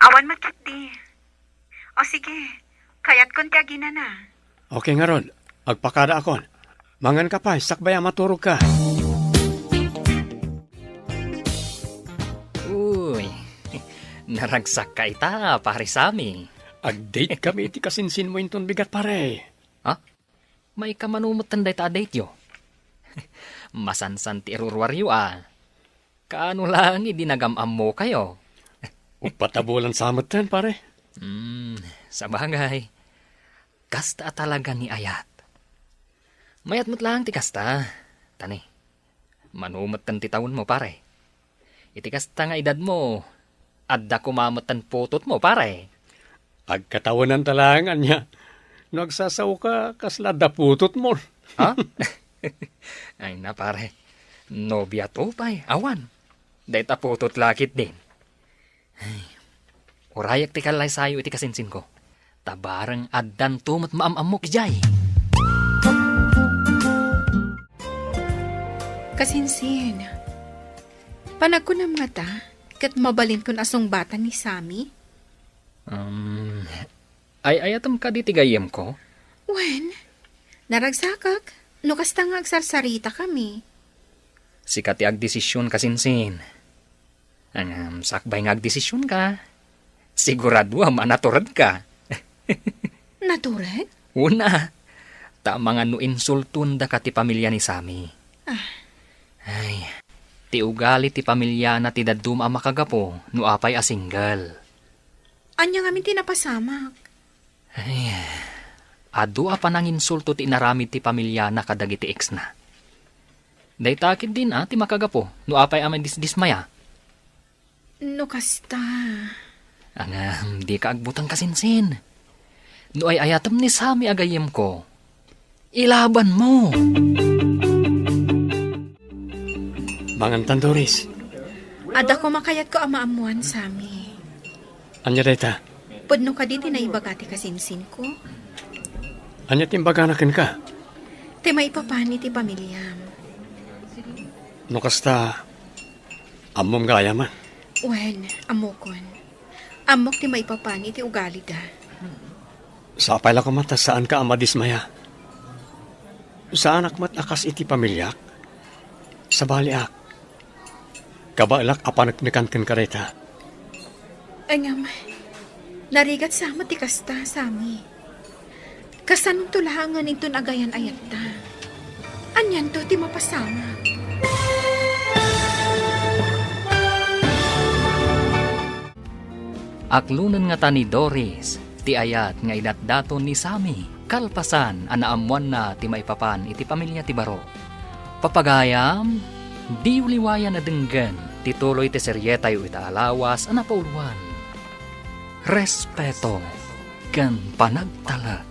Awan met ketdi. O sige, kayatkon ti aginana. Okay ngarud, agpakadaakon. Mangan ka pay, sakbay a maturog ka. Uy, naragsak ka ita, pare Sammy. Ag-date kami iti kasinsinmo inton bigat, pare. Ha? Maikamanumetten dayta a date-yo. Masansan ti iruruaryo a. Kaano laeng idi nagam-ammokayo? Uppat a bulan sa metten, pare. Hmm, sabagay. Kasta a talaga ni ayat. Mayat met laeng ti kasta. Tani, manumetten ti tawenmo, pare. Iti kasta nga edadmo, adda koma metten putotmo, pare. Agkatawenanta laeng ania. No agsasaoka, kasla adda putotmo. Ha? Ay na, pare. Nobiato pay, awan. Dayta putot la ketdin. Ay, urayak ti kallaysayo iti kasinsinko. Ta bareng addanto met maam-ammok idiay. Kasinsin, panagkunam ngata, ket mabalinkon a sungbatan ni Sammy? Um, ay-ayatem kadi ti gayyemko? Wen, naragsakak, no kasta nga agsarsaritakami. Sika ti agdesision, kasinsin. Ngem sakbay nga agdesisionka, siguraduam a naturedka. Natured? Una, ta amangan no insultondaka ti pamilya ni Sammy. Ah. Ay, ti ugali ti pamilyana ti dadduma a makagapu no apay a single. Ania ngamin ti napasamak? Ay, adu a pananginsulto ti inaramid ti pamilyana kadagiti exna. Dayta ketdin a ti makagapu no apay a madisdismaya. No kasta. Ngem, dika agbuteng, kasinsin. No ay-ayatem ni Sammy a gayyemko, ilabanmo. Mangantan, Doris. Adda koma kayatko a maammoan, Sammy. Ania dayta? Pudno kadi ti naibaga ti kasinsinko? Ania ti imbagana kenka? Ti maipapan iti pamiliam. No kasta, ammom gayam a? Wen, ammokon. Ammok ti maipapan iti ugalida. Sapay la koma ta saanka a madismaya. Saanak met a kas iti pamiliak. Sabaliak. Kabaelak a paneknekan kenka dayta. Ngem, narigat sa met ti kasta, Sammy. Kasanonto laengen inton agayan-ayatta? Anianto ti mapasamak? Aklonen ngata ni Doris ti ayat nga idatdaton ni Sammy kalpasan a naammoanna ti maipapan iti pamilya ti baro. Papagayam, diyo liwayan a denggen ti tuloy ti serietayo ita a lawas a napauloan. Respeto ken panagtalek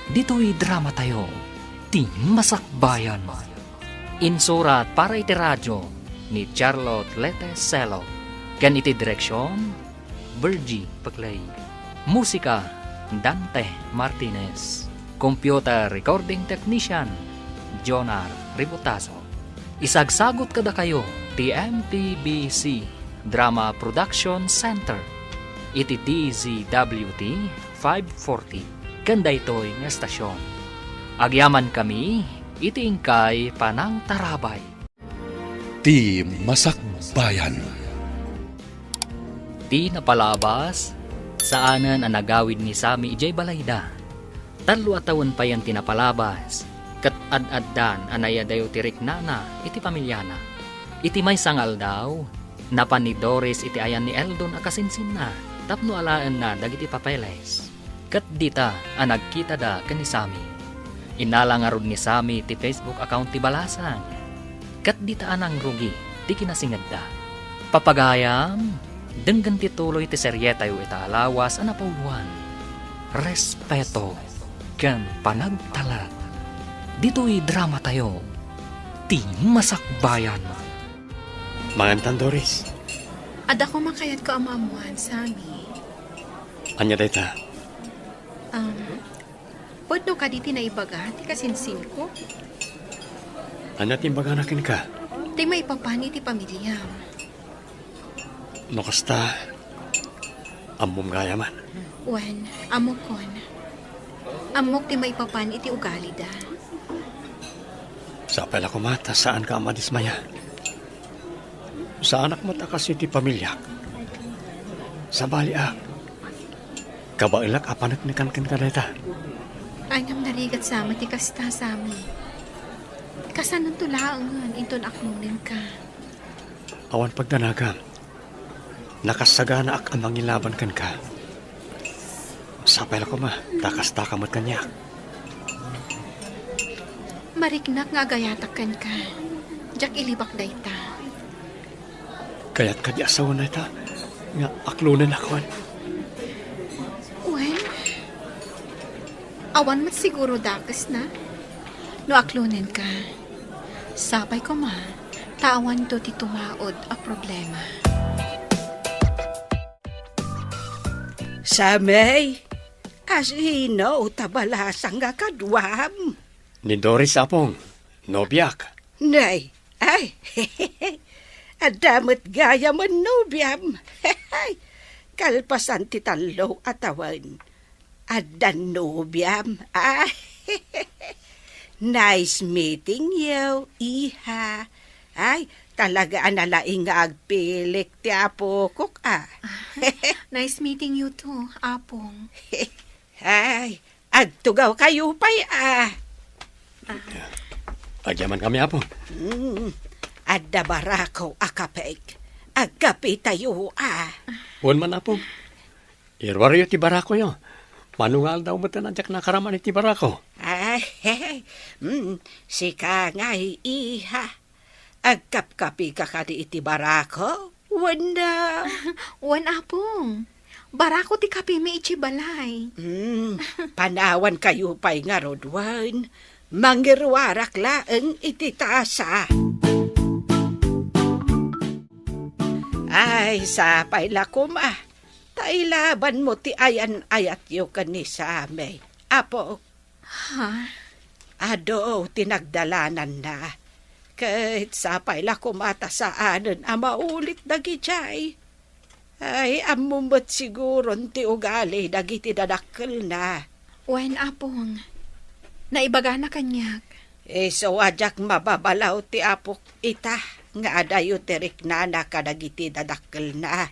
ditoy dramatayo, Ti Masakbayan. Insurat para iti radio ni Charlotte Lete Selo ken iti direksion, Virgie Paclay. Musika, Dante Martinez. Computer recording technician, Jonar Ributazo. Isagsagut kadakayo ti M P B C Drama Production Center iti D Z W T five forty ken daytoy nga estasion. Agyamankami iti inkay panangtarabay. Ti Masakbayan. Ti napalabas, saanen a nagawid ni Sammy idiay balayda. Tallo a tawen payen ti napalabas, ket ad-addan a naiyadayo ti riknana iti pamiliana. Iti maysa nga aldaw, napan ni Doris iti ayan ni Eldon a kasinsinna tapno alaenna dagiti papeles. Ket dita a nagkitada ken ni Sammy, innala ngarud ni Sammy ti Facebook account ti balasang. Ket dita a nangrugi ti kinasingedda. Papagayam, denggen ti tuloy ti serietayo ita a lawas a napauloan, Respeto ken Panagtalek. Ditoy dramatayo, ti Masakbayan. Mangantan, Doris. Adda koma kayatko a maammuan, Sammy. Ania dayta? Um, pudno kadi ti naibaga ti kasinsinko? Ania ti imbagana kenka? Ti maipapan iti pamiliam. No kasta, ammom gayamen. Wen, ammokon. Ammok ti maipapan iti ugalida. Sapay la koma ta saanka a madismaya. Saanak met a kas iti pamiliak. Sabaliak. Kabaelak a paneknekan kenka dayta. Ay, ngem narigat sa met ti kasta, Sammy. Kasanonto laengen inton aklonenka? Awan pagdanagam. Nakassaganaak a mangilaban kenka. Sapay la koma, ta kastaka met kaniak. Mariknak nga agayatak kenka. Diak ilibak dayta. Kayat kadi a sawen dayta nga aklonennakon? Wen, awan met siguro dakesna no aklonenka. Sapay koma, ta awanto ti tumaud a problema. Sammy, asino ta balasang nga kaduam? Ni Doris, Apong. Nobiak. Nay, ay, adda met gayamen nobiam. Kalpasan ti tallo a tawen, adda nobiam. Ah, nice meeting you, iha. Ay, talaga a nalaing nga agpilik ti apokok, ah. Nice meeting you too, Apong. Ay, agtugawkayo pay, ah. Agyamankami, Apo. Hmm, adda barako a kapek. Agkapitayo, ah. Wen man, Apo. Iruaryo ti barakoyo. Mano nga aldaw met a diak nakaraman iti barako? Ay, hmm, sika ngay, iha. Agkapkapika kadi iti barako? Wenno? Wen, Apong. Barako ti kapimi idiay balay. Hmm, panawankayo pay ngarud wen. Mangiruarak laeng iti tasa. Ay, sapay la koma. Ta ilabanmo ti ayan-ayatyo ken ni Sammy, Apo. Ha? Adu ti nagdalananna. Ket sapay la koma ta saanen a maulit dagidiay. Ay, ammom met siguron ti ugali dagiti dadakkelna. Wen, Apong. Naibagana kaniak. Isu a diak mababalaw ti apok ita nga adayo ti riknana kadagiti dadakkelna.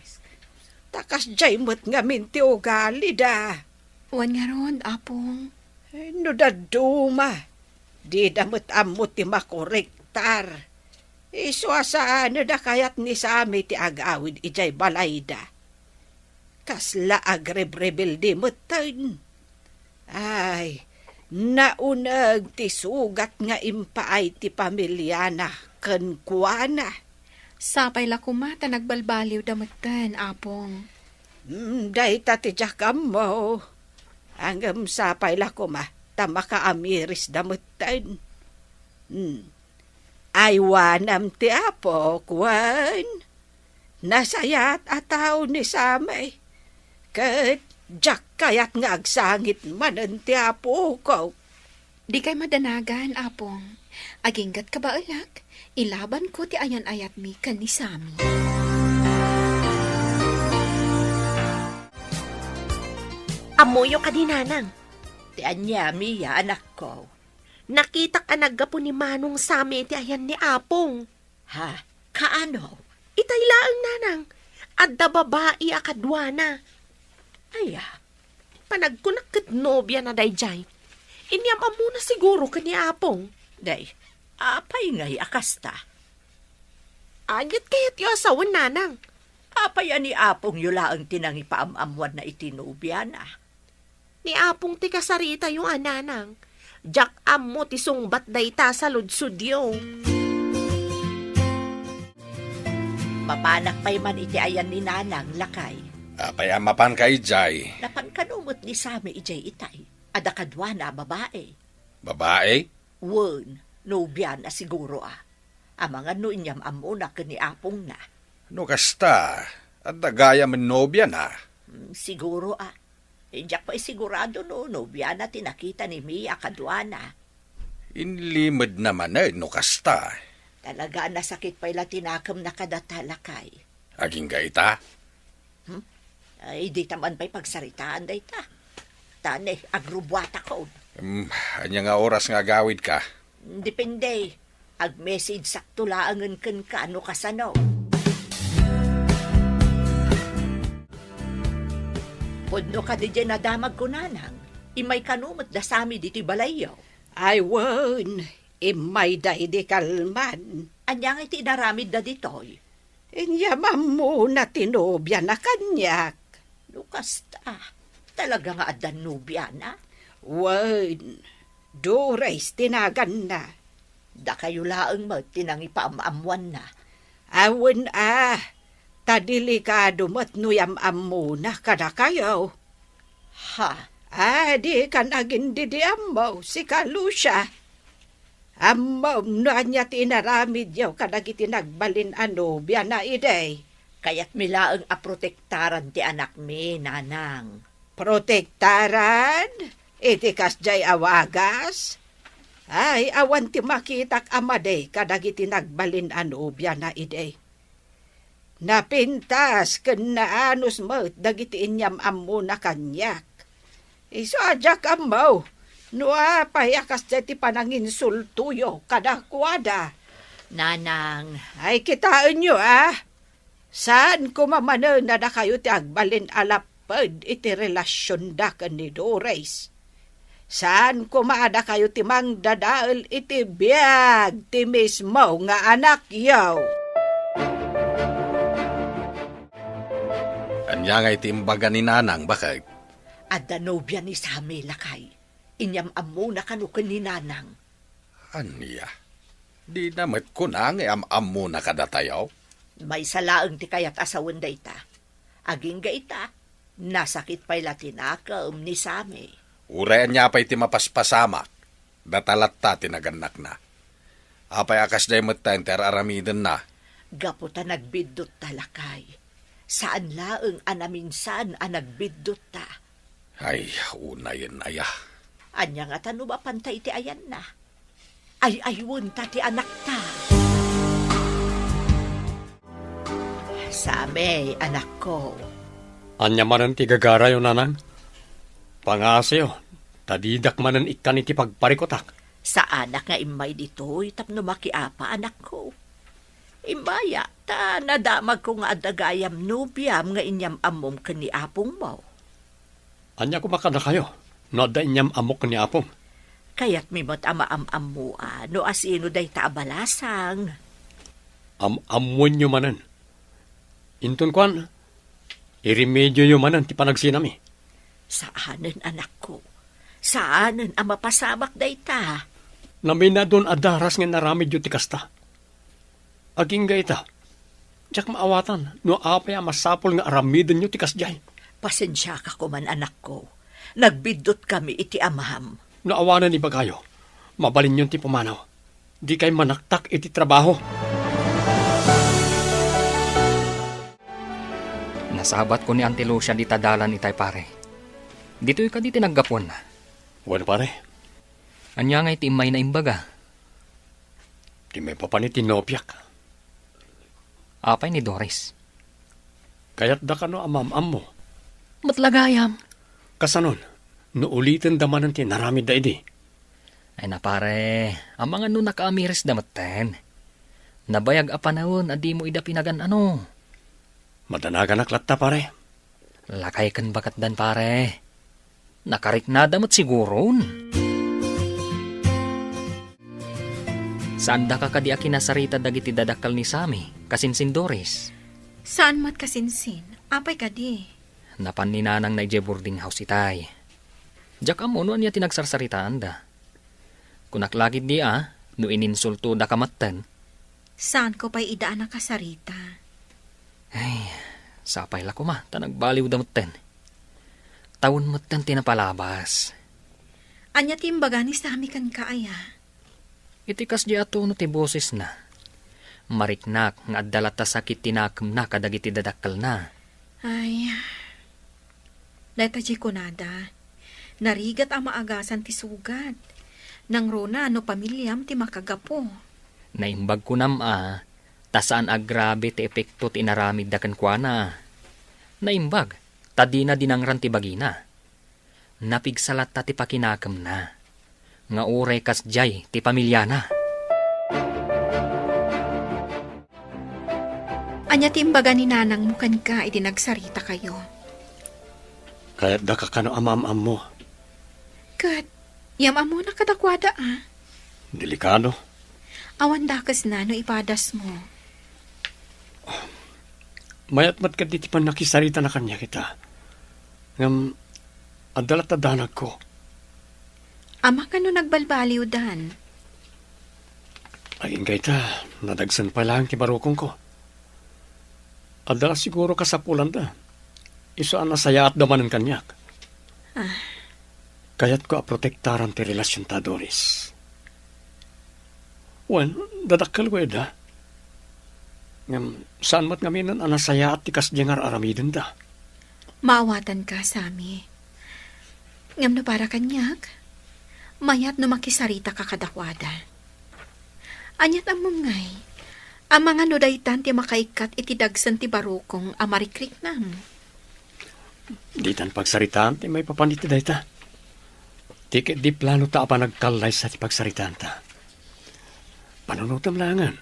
Ta kasdiay met ngamin ti ugalida. Wen ngarud, Apong. Eh, no dadduma, dida met ammo ti makorektar. Isu a saan a kayat ni Sammy ti agawid idiay balayda. Kasla agrebrebelde metten. Ay, nauneg ti sugat nga impaay ti pamiliana kenkuana. Sapay la koma ta nagbalbaliwda metten, Apong. Mm, dayta ti diak ammo. Ngem sapay la koma ta makaamirisda metten. Mm. Aywanam ti Apo, kuan. Nasayaat a tao ni Sammy. Ket diak kayat nga agsangit manen ti apokok. Dikay madanagan, Apong. Aginggat kabaelak, ilabanko ti ayan-ayatmi ken ni Sammy. Ammoyo kadi, Nanang? Ti ania, Mia, anakko? Nakitak a naggapu ni Manong Sammy iti ayan ni Apong. Ha? Kaano? Itay laeng, Nanang. Adda babai a kaduana. Aya, panagkunak ket nobiana daydiay. Inyam-ammona siguro ken ni Apong. Day, apay ngay a kasta? Ayat kayatyo a sawen, nanang. Apay a ni apongyo laeng ti nangipaam-ammuanna iti nobiana? Ni apong ti kasaritayo a, nanang. Diak ammo ti sungbat dayta a saludsodyo. Mapanak pay man iti ayan ni nanang, lakay. Apay a mapanka idiay? Napan kano met ni Sammy idiay itay. Adda kaduana a babae. Babae? Wen, nobiana siguro a. Amangan no inyam-ammona ken ni apongna. No kasta, adda gayam a nobiana? Hmm, siguro a. Diak pay sigurado no nobiana ti nakita ni Mia kaduana. Inlimedna manen no kasta. Talaga a nasakit pay la ti nakemna kadata, lakay. Agingga ita? Hmm? Ay, dita man pay pagsaritaan dayta. Ta ne, agrubuatakon. Hmm, ania nga oras nga agawidka? Depende. Ag-message sakto laengen kenka no kasano. Pudno kadi diay nadamagko, nanang. Immay kano met da Sammy ditoy balayyo? Ay wen, immayda idi kalman. Ania nga iti inaramidda ditoy? Inyam-ammona ti nobiana kaniak. No kasta, talaga nga adda nobiana? Wen, Dores ti naganna. Dakayo laeng met ti nangipaam-ammuanna. Awen a, ta delikado met no yam-ammona kadakayo. Ha? Adikan agin-didiammo, sika, Lucia. Ammom no ania ti inaramidyo kadagiti nagbalin a nobiana idi. Kayatmi laeng a protektaran ti anakmi, nanang. Protektaran? Iti kasdiay a wagas? Ay, awan ti makitak a madi kadagiti nagbalin a nobiana idi. Napintas ken naanus met dagiti inyam-ammona kaniak. Isu a diak ammo no apay a kasdiay ti pananginsultoyo kadakuada. Nanang. Ay, kitaenyo a, saan koma manen a dakayo ti agbalin a lapped iti relasionda ken ni Doris. Saan koma a dakayo ti mangdadael iti biag ti mismo nga anakyo. Ania nga iti imbaga ni Nanang, baket? Adda nobia ni Sammy, lakay. Inyam-ammona kano ken ni Nanang. Ania? Dina met kuna nga am-ammona kadatayo? Maysa laeng ti kayat a sawen dayta. Agingga ita, nasakit pay la ti nakem ni Sammy. Uray ania pay ti mapaspasamak, data latta ti nagannakna. Apay a kasdiay metten ti ar-aramidenna? Gapu ta nagbiddotta, lakay. Saan laeng a naminsan a nagbiddotta. Ay, unayen aya. Ania ngata no mapanta iti ayanna? Ay-aywenta ti anakta. Sammy, anakko. Ania manen ti gagarayo, Nanang? Pangaasayo, ta didak manen ikkan iti pagparikutak. Saanak nga immay ditoy tapno makiapa, anakko. Immaya, ta nadamagko nga adda gayam nobiam nga inyam-ammom ken ni apongmo. Ania koma kadakayo no adda inyam-ammok ken ni apom? Kayatmi met a maam-ammoan no asino dayta a balasang. Am-ammoenyo manen. Inton kuan, iremedioyo manen ti panagsinami. Saanen, anakko. Saanen a mapasamak dayta. Naminadon a daras nga inaramidyo ti kasta. Agingga ita, diak maawatan no apay a masapul nga aramidenyo ti kasdiay. Pasensiaka koman, anakko. Nagbiddut kami iti amam. No awanen ibagayo, mabalinyon ti pumanaw. Dikay manaktak iti trabaho. Nasabatko ni Auntie Lucia dita dalan itay, pare. Ditoy kadi ti naggapuanna? Wen, pare. Ania ngay ti immayna imbaga? Ti maipapan iti nobiak. Apay ni Doris? Kayatda kano a maam-ammo? Met la gayam. Kasanon, no ulitenda manen ti inaramidda idi? Ay na, pare, amangan no nakaamirisda metten. Nabayag a panawen a dimo ida pinagan-ano. Madanaganak latta, pare. Lakay ken baketdan, pare. Nakariknada met siguron. Saandaka kadi a kinasarita dagiti dadakkel ni Sammy, kasinsin Doris? Saan met kasinsin. Apay kadi? Napan ni nanangna idiay boarding house itay. Diak ammo no ania ti nagsarsaritaanda. Kunak la ketdi a, no ininsultodaka metten. Saanko pay ida a nakasarita. Ay, sapay la koma, ta nagbaliwda metten. Tawen metten ti napalabas. Ania ti imbaga ni Sammy kenka, aya? Iti kasdi a tono ti bosesna, mariknak nga adda latta sakit ti nakemna kadagiti dadakkelna. Ay, dayta diay kunada, narigat a maagasan ti sugat. Nangruna no pamiliam ti makagapu. Naimbag kunam a, ta saan a grabe ti epekto ti inaramidda kenkuana. Naimbag, ta dina dinangran ti bagina. Napigsa latta ti pakinakemna, nga uray kasdiay ti pamiliana. Ania ti imbaga ni nanangmo kenka idi nagsaritakayo? Kayatdaka kano a maam-ammo. Ket, yam-ammona kadakuada, a? Delikado. Awan dakesna no ipadasmo. Mayat met kadi ti pannakisaritana kaniak ita. Ngem, adda latta danagko. Amangan no nagbalbaliwdan. Agingga ita, nadagsen pay laeng ti barukongko. Adda la siguro kasapulanda. Isu a nasayaatda manen kaniak. Ah. Kayatko a protektaran ti relasionta, Doris. Wen, dadakkelko ida. Ngem, saan met ngaminen a nasayaat ti kasdiay nga ar-aramidenda. Maawatanka, Sammy. Ngem no para kaniak, mayat no makisaritaka kadakuada. Aniat ammom ngay, amangan no daytan ti makaikkat iti dagsen ti barukong a marikriknam? Ditan pagsaritaan ti maipapan iti dayta. Ti ketdi planota a panagkallaysa ti pagsaritaanta. Panunotem laengen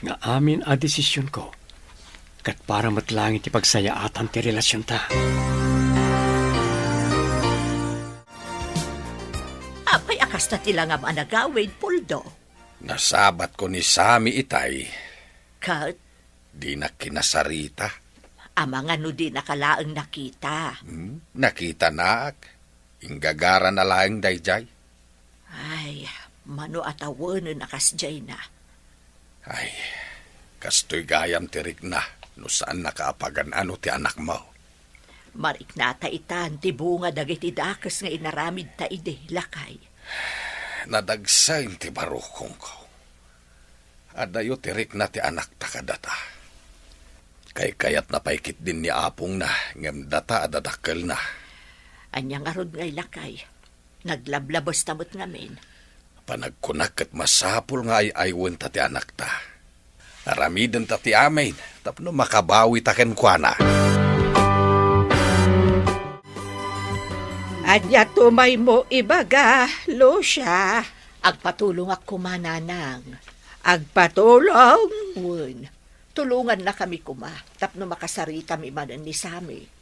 nga amin a desisionko ket para met laeng iti pagsayaatan ti relasionta. Apay a kasta ti langam a nagawid, Poldo? Nasabatko ni Sammy itay. Ket? Dinak kinasarita. Amangan no dinaka laeng nakita. Hmm? Nakitanaak. Inggagarana laeng daydiay. Ay, mano a tawenen a kasdiayna. Ay, kastoy gayam ti rikna no saannaka a pagan-ano ti anakmo. Mariknata itan ti bunga dagiti dakes nga inaramidta idi, lakay. Nadagsen ti barukongko. Adayo ti rikna ti anakta kadata. Kaykayatna pay ketdin ni apongna, ngem data a dadakkelna. Ania ngarud ngay, lakay? Naglablabesta met ngamin. Panagkunak ket masapul nga ay-aywenta ti anakta. Aramidenta ti amin tapno makabawita kenkuana. Ania ti maymo ibaga, Lucia? Agpatulongak koma, Nanang. Agpatulong? Wen, tulongannakami koma tapno makasaritami manen ni Sammy.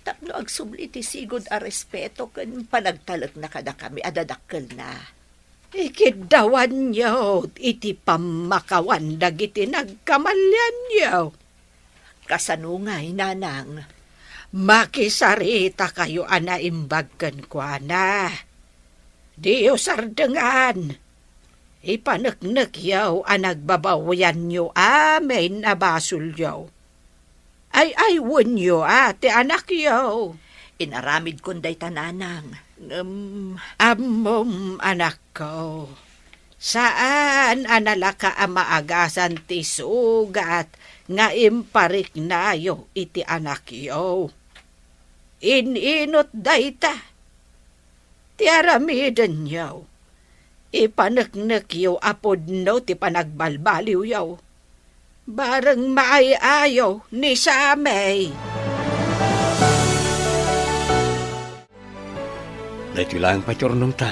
Tapno agsubli ti sigud a respeto ken panagtalekna kadakami a dadakkelna. Ikiddawanyo iti pammakawan dagiti nagkamalianyo. Kasano ngay, Nanang? Makisaritakayo a naimbag kenkuana. Diyo sardengan. Ipaneknekyo a nagbabawianyo amin a basolyo. Ay-aywenyo a ti anakyo. Inaramidkon dayta, Nanang. Ngem, ammom, anakko, saan a nalaka a maagasan ti sugat nga impariknayo iti anakyo. In-inot dayta ti aramidenyo. Ipaneknekyo a pudno ti panagbalbaliwyo. Bareng maay-ayo ni Sammy. Daytoy laeng pay ti urnongta.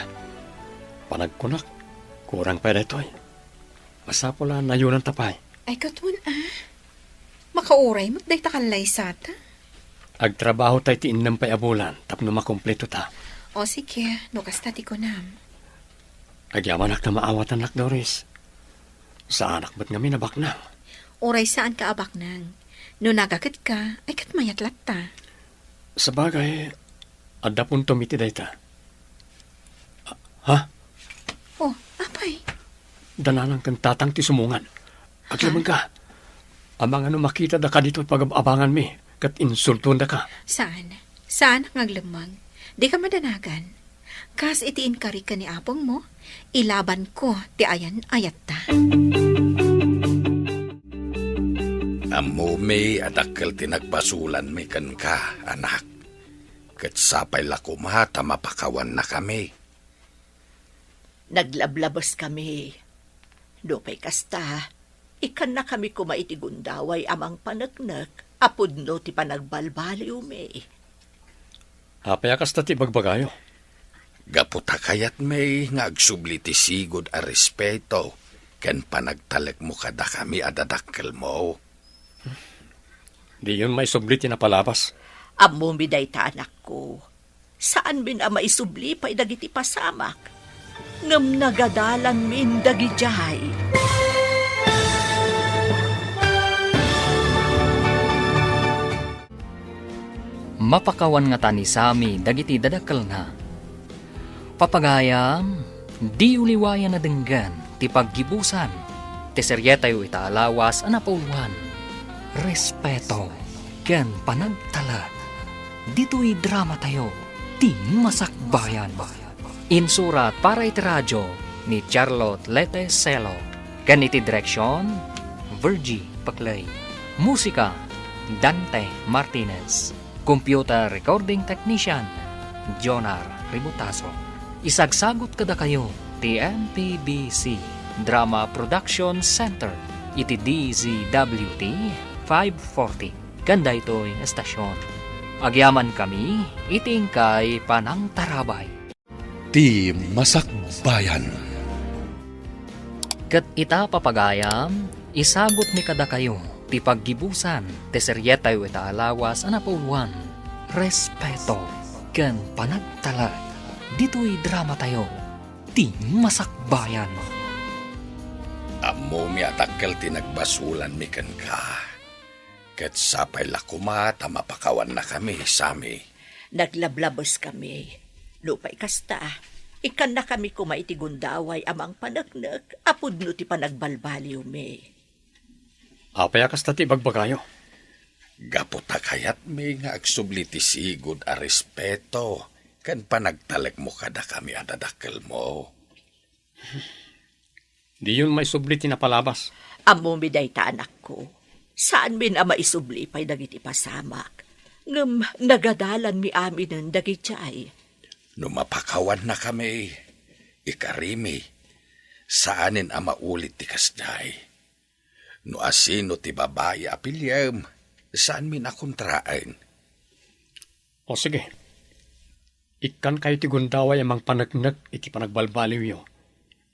Panagkunak, kurang pay daytoy. Masapul a nayonanta pay. Ay, ket wen a. Makauray met dayta kallaysata. Agtrabaho tay ti innem pay a bulan tapno makumpleto ta. O, sige, no kasta ti kunam. Agyamanak ta maawatannak, Doris. Saanak met ngamin a baknang. Uray saanka a baknang. No nagagetka, ay ket mayat latta. Sabagay, adda puntom iti dayta. Ah, ha? Oh, apay? Da nanang ken tatang ti sumungan. Ha? Aglabenka. Amangan no makitada kadito ti pagab-abanganmi ket insultondaka. Saan? Saanak nga aglemmeng. Dika madanagan. Kas iti inkari ken ni apongmo, ilabanko ti ayan-ayatta. Ammomi a dakkel ti nagbasolanmi kenka, anak. Ket sapay la koma ta mapakawannakami. Naglablabeskami. Nupay kasta, ikkannakami koma iti gundaway a mangpaneknek a pudno ti panagbalbaliwmi. Apay a kasta ti ibagbagayo? Gapu ta kayatmi nga agsubli ti sigud a respeto ken panagtalekmo kadakami a dadakkelmo. Diyon maisubli ti napalabas. Ammomi dayta, anakko. Saanmin a maisubli pay dagiti pasamak, ngem nagadalanmin dagidiay. Mapakawan ngata ni Sammy dagiti dadakkelna. Papagayam, diyo liwayan a denggen ti paggibusan ti serietayo ita a lawas a napauluan, respeto ken panagtalek. Ditoy dramatayo, Ti Masakbayan. Insurat para iti radio ni Charlotte Lete Celo, ken iti direksion, Virgie Paclay. Musika, Dante Martinez. Computer recording technician, Jonar Ributaso. Isagsagut kadakayo ti M P B C Drama Production Center iti D Z W T five forty ken daytoy nga estasion. Agyamankami iti inkay panangtarabay. Ti Masakbayan. Ket ita, papagayam, isagutmi kadakayo ti paggibusan ti serietayo ita a lawas a napauluan, respeto ken panagtalek ditoy dramatayo, Ti Masakbayan. Ammomi a dakkel ti nagbasolanmi kenka. Ket sapay la koma ta mapakawannakami, Sammy. Naglablabeskami. Nupay kasta, ikkannakami koma iti gundaway a mangpaneknek a pudno ti panagbalbaliwmi. Apay a kasta ti ibagbagayo? Gapu ta kayatmi nga agsubli ti sigud a respeto ken panagtalekmo kadakami a dadakkelmo. Diyon maisubli ti napalabas. Ammomi dayta, anakko. Saanmin a maisubli pay dagiti pasamak, ngem nagadalanmi aminen dagidiay. No mapakawannakami, ikarimi, saanen a maulit ti kasdiay. No asino ti babai a piliem, saanmin a kontraen. O sige, ikkankayo ti gundaway a mangpaneknek iti panagbalbaliwyo,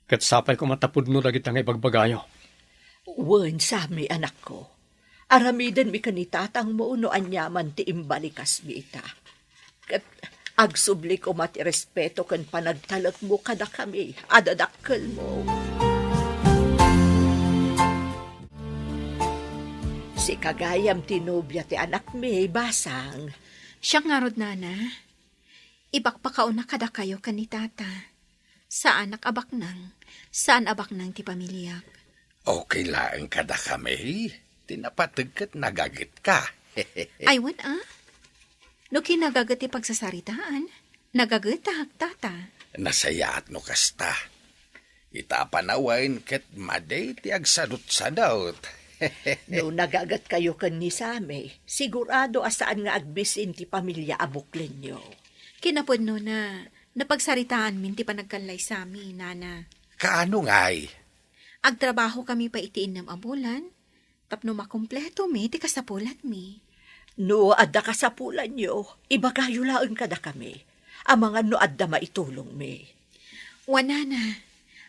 ket sapay koma ta pudno dagita nga ibagbagayo. Wen, Sammy, anakko. Aramidenmi ken ni tatangmo no aniaman ti imbalikasmi ita. Ket agsubli koma ti respeto ken panagtalekmo kadakami a dadakkelmo. Sika gayam ti nobia ti anakmi, basang. Siak ngarud, nana. Ipakpakauna kadakayo ken ni tata. Saanak a baknang. Saan a baknang ti pamiliak. Okay laeng kadakami. Ti napateg ket nagagetka. Ay, wen a. No kinagaget ti pagsasaritaan, nagagetak, tata. Nasayaat no kasta. Ita a panawen ket madi ti agsadutsadut. No nagagetkayo ken ni Sammy, sigurado a saan nga agbisin ti pamilia a buklenyo. Kinapudnona, napagsaritaanmin ti panagkallay Sammy, nana. Kaano ngay? Agtrabahokami pay iti innem a bulan, tapno makompletomi ti kasapulanmi. No adda kasapulanyo, ibagayo laeng kadakami. Amangan no adda maitulongmi. Wen, nana,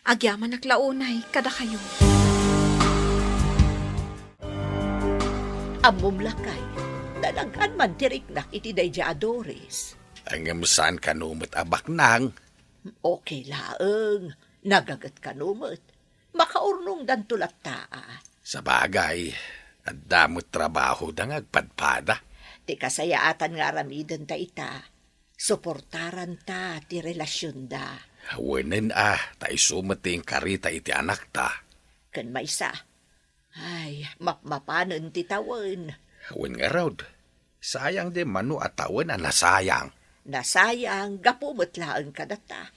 agyamanak la unay kadakayo. Ammom lakay, nalag-an man ti riknak iti daydiay a Doris. Ngem saan kano met a baknang? Okay laeng, nagaget kano met. Makaurnongdanto latta, a. Sabagay, adda met trabahoda nga agpadpada. Ti kasayaatan nga aramidenta ita, suportaranta ti relasionda. Wenen, a, ta isu met ti inkarita iti anakta. Ken maysa, ay, mapmapanen ti tawen. Wen ngarud, sayang diay mano a tawen a nasayang. Nasayang gapu met laeng kadata.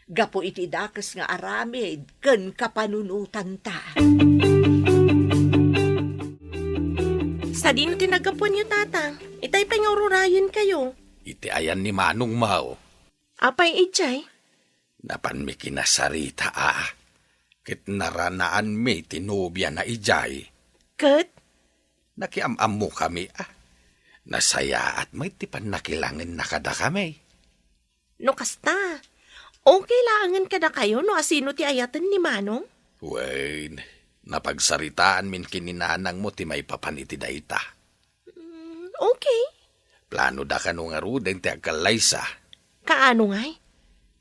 Gapu iti dakes nga aramid ken kapanunotanta. Sadino ti naggapuanyo, Tatang? Itay pay nga ururayenkayo. Iti ayan ni Manongmo. Apay idiay? Napanmi kinasarita, a. Ket naranaanmi ti nobiana idiay. Ket? Nakiam-ammokami, a. Nasayaat met ti pannakilangenna kadakami. No kasta, okay laengen kadakayo no asino ti ayaten ni Manong? Wen, napagsaritaanmin ken ni nanangmo ti maipapan iti dayta. Mm, okay. Planoda kano ngaruden ti agkallaysa. Kaano ngay?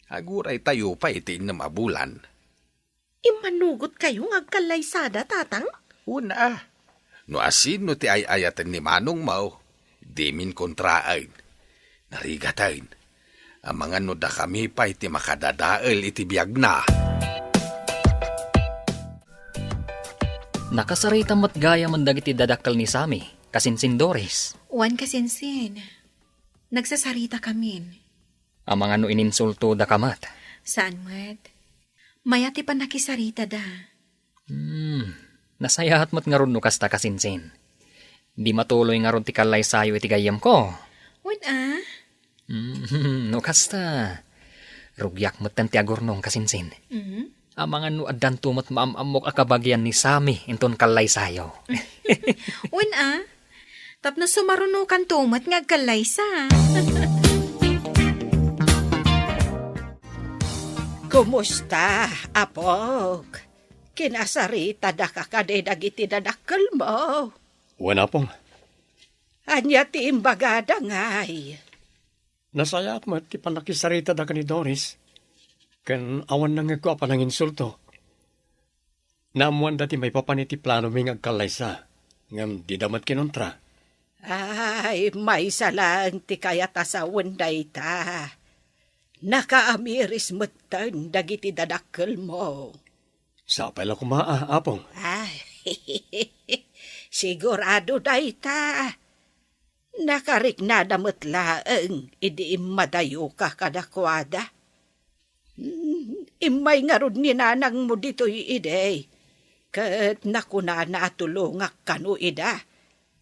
Aguraytayo pay iti innem a bulan. Immanugotkayo nga agkallaysada, Tatang? Wen, a. No asino ti ay-ayaten ni Manongmo, dimin kontraen. Narigaten, amangan no dakami pay ti makadadael iti biagna. Nakasarita met gayamen dagiti dadakkel ni Sammy, kasinsin Doris. Wen, kasinsin. Nagsasarita kamin. Amangan no ininsultodaka met. Saan met. Mayat ti pannakisaritada. Hmm, nasayaat met ngarud no kasta, kasinsin. Di matuloy ngarud ti kallaysayo iti gayyemko. Wen, a? Hmm, no kasta, rugiak metten ti agurnong, kasinsin. Mhm. Amangan no addanto met maam-ammok a kabagian ni Sammy inton kallaysayo. Wen, a? Tapno sumarunokanto met nga agkallaysa. Kumusta, apok? Kinasaritadaka kadi dagiti dadakkelmo? Wen, apong. Ania ti imbagada ngay? Nasayaat met ti pannakisaritada ken ni Doris, ken awan nangngegko a pananginsulto. Naammoanda ti maipapan iti planomi nga agkallaysa, ngem dida met kinontra. Ay, maysa laeng ti kayat a sawen dayta. Nakaamiris metten dagiti dadakkelmo. Sapay la koma, a, apong. Ay, sigurado dayta. Nakariknada met laeng idi immadayoka kadakuada. Hmm, immay ngarud ni nanangmo ditoy idi, ket nakunana a tulongak kano ida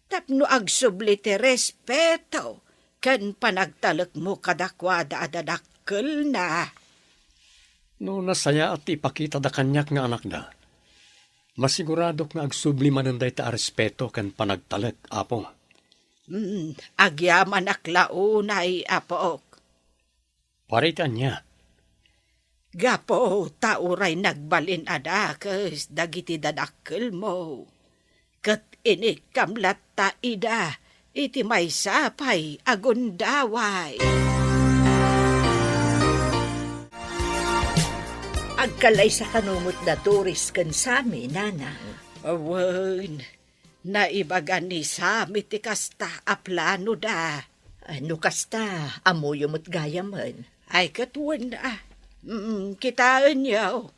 tapno agsubli ti respeto ken panagtalekmo kadakuada a dadakkelna. No nasayaat ti ipakitada kaniak nga anakda, masiguradok nga agsubli manen dayta a respeto ken panagtalek, Apo. Hmm, agyamanak la unay, apok. Para iti ania? Gapu ta uray nagbalin a dakes dagiti dadakkelmo, ket inikkam latta ida iti maysa pay a gundaway. Agkallaysa kano met da Doris ken Sammy, nanang? Wen, naibaga ni Sammy ti kasta a planoda. Ay, no kasta, ammoyo met gayamen. Ay, ket wen, a. Mm, kitaenyo.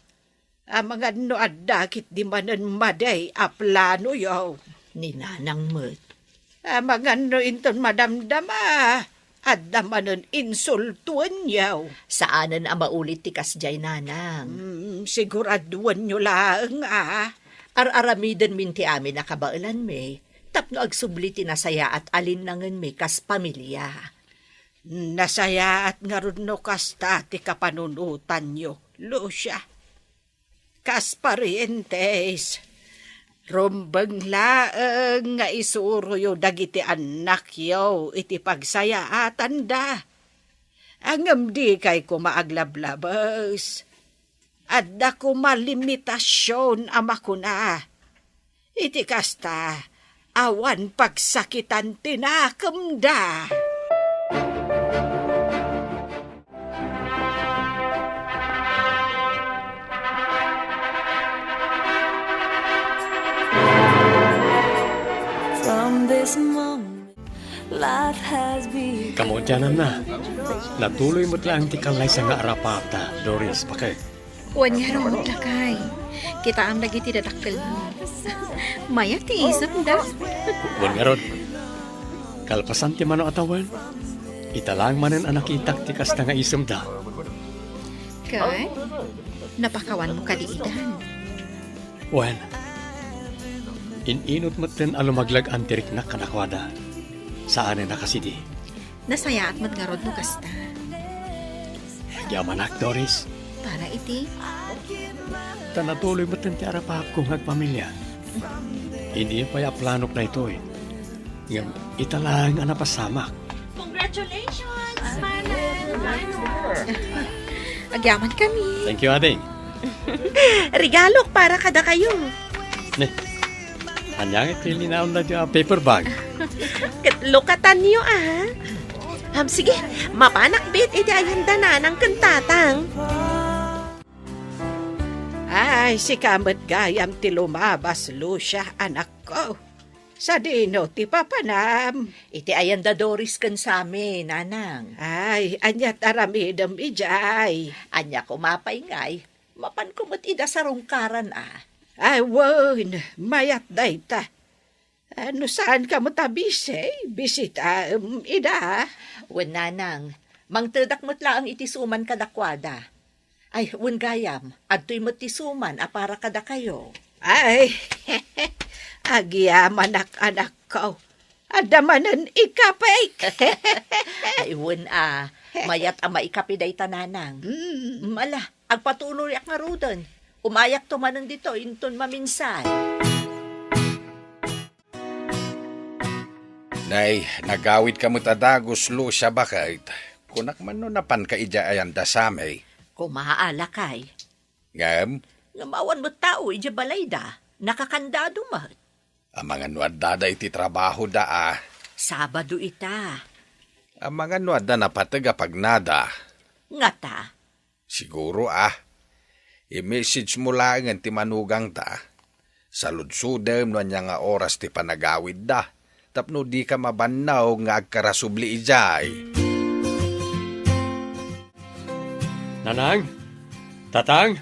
Amangan no adda ketdi manen madi a planoyo. Ni nanang met. Amangan no inton madamdama, adda manen insultoenyo. Saanen a maulit ti kasdiay, nanang. Mm, siguraduenyo laeng, a. Ar-aramidenmin ti amin a kabaelanmi tapno agsubli ti nasayaat a linnangenmi kas pamilia. Nasayaat ngarud no kasta ti kapanunotanyo, Lucia. Kas parientes, rumbeng laeng nga isuroyo dagiti annakyo iti pagsayaatanda. Ngem dikay koma aglablabes. Adda koma limitasion a makuna. Iti kasta, awan pagsakitan ti nakemda. Kamu diananna. Natuloy met laeng ti kallaysa nga arapaapda, Doris, bakit? Wen ngarud, lakay. Kitaem dagiti dadakkelmo. Mayat ti isemda. Wen ngarud, kalpasan ti mano a tawen, ita laeng manen a nakitak ti kasta nga isemda. Ket, napakawanmo kadi idan? Wen, in-inut metten a lumaglag-an ti riknak kadakuada. Saanen a kasidi. Nasayaat met ngarud no kasta. Agyamanak, Doris. Para iti? Ta natuloy metten ti arapaapko nga agpamilya. Idi pay a planok daytoy. Ngem ita laeng a napasamak. Congratulations, Manang! Agyamankami. Thank you, ading. Regalok para kadakayo. Ne, ania nga ti linaonna diay a paper bag? Ket lukatanyo, a. Am, sige, mapanak bet iti ayanda nanang ken tatang. Ay, sika met gayam ti lumabas, Lucia, anakko. Sadino ti papanam? Iti ayanda Doris ken Sammy, nanang. Ay, aniat aramidem idiay? Ania koma pay ngay, mapanko met ida sarungkaran a. Ay, wen, mayat dayta. A, no saanka met a bisi, bisitaem ida. Wen, nanang, mangtedak met laeng iti suman kadakuada. Ay, wen gayam, adtoy met ti suman a para kadakayo. Ay, agyamanak, anakko. Adda manen ikapik. Ay, wen a, mayat a maikapi dayta, nanang. Mm. Mm, ala, agpatuloyak ngaruden. Umayakto manen ditoy inton maminsay. Nay, nagawidka met a dagus, Lucia, baket. Kunak man no napanka idiay ayanda Sammy. Koma a, lakay. Ngem? Ngem awan met tao idiay balayda. Nakakandado met. Amangan no addada iti trabahoda a. Sabado ita. Amangan no adda napateg a pagnada. Ngata? Siguro a. I-message mo laengen ti manugangta. Saludsodem no ania nga oras ti panagawidda, tapno dika mabannaw nga agkarasubli idiay. Nanang? Tatang?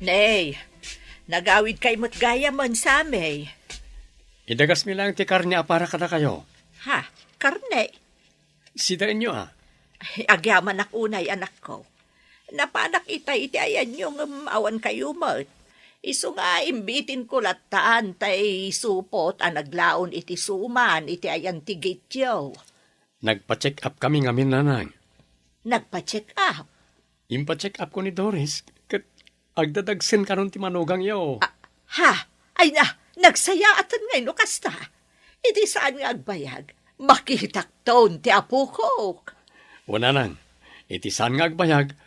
Nay, nagawidkay met gayam, Sammy. Idagasmi laeng ti karne a para kadakayo. Ha? Karne? Sidaenyo a. Ay, agyamanak unay, anakko. Napanak ita iti ayanyo ngem awan kayo met. Isu nga imbitinko lattan tay supot a naglaon iti suman iti ayan ti gityo. Nagpa-check up kami ngamin, nanang. Nagpa-check up? Impa-check up ko ni Doris, ket agdadagsen kanon ti manugangyo. Ah, ha? Ay na, nagsayaaten ngay no kasta. Iti saan nga agbayag, makitakton ti apokok. O nanang, iti saan nga agbayag,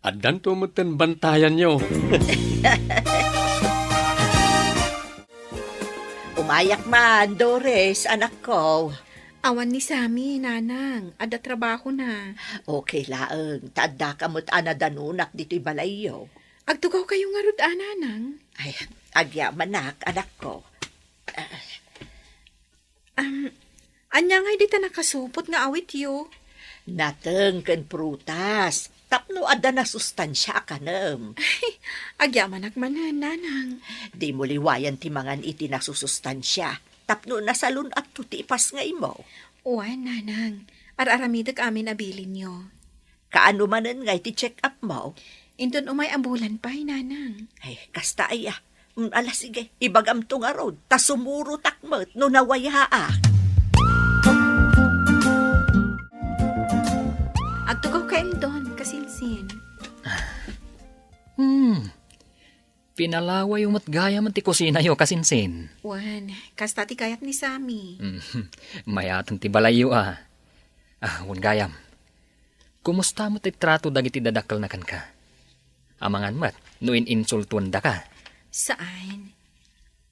addanto metten bantayanyo. Umayak man, Doris, anakko. Awan ni Sammy, nanang. Adda trabahona. Okay laeng, ta addaka met a nadanunak ditoy balayyo. Agtugawkayo ngarud a, nanang. Ay, agyamanak, anakko. Ah. Am, ania ngay dita nakasupot nga awityo? Nateng ken prutas, tapno adda nasustansia a kanem. Ay, agyamanak manen, nanang. Dimo liwayan ti mangan iti nasusustansia, tapno nasalun-atto ti ipasngaymo. Wen, nanang. Ar-aramidek amin a bilinyo. Kaano manen ngay ti check-up mo? Inton umay a bulan pay, nanang. Ay, kasta aya. Mm, ala, sige, ibagamto ngarud, ta sumurotak met no nawayaak. Agtugawka, Eldon, kasinsin. Hmm. Pinalawayo met gayam ti kusinayo, kasinsin. Wen, kasta ti kayat ni Sammy. Mm, mayaten ti balayyo a. Ah, wen gayam. Kumusta met ti trato dagiti dadakkelna kenka? Amangan met no in-insultuendaka. Saan.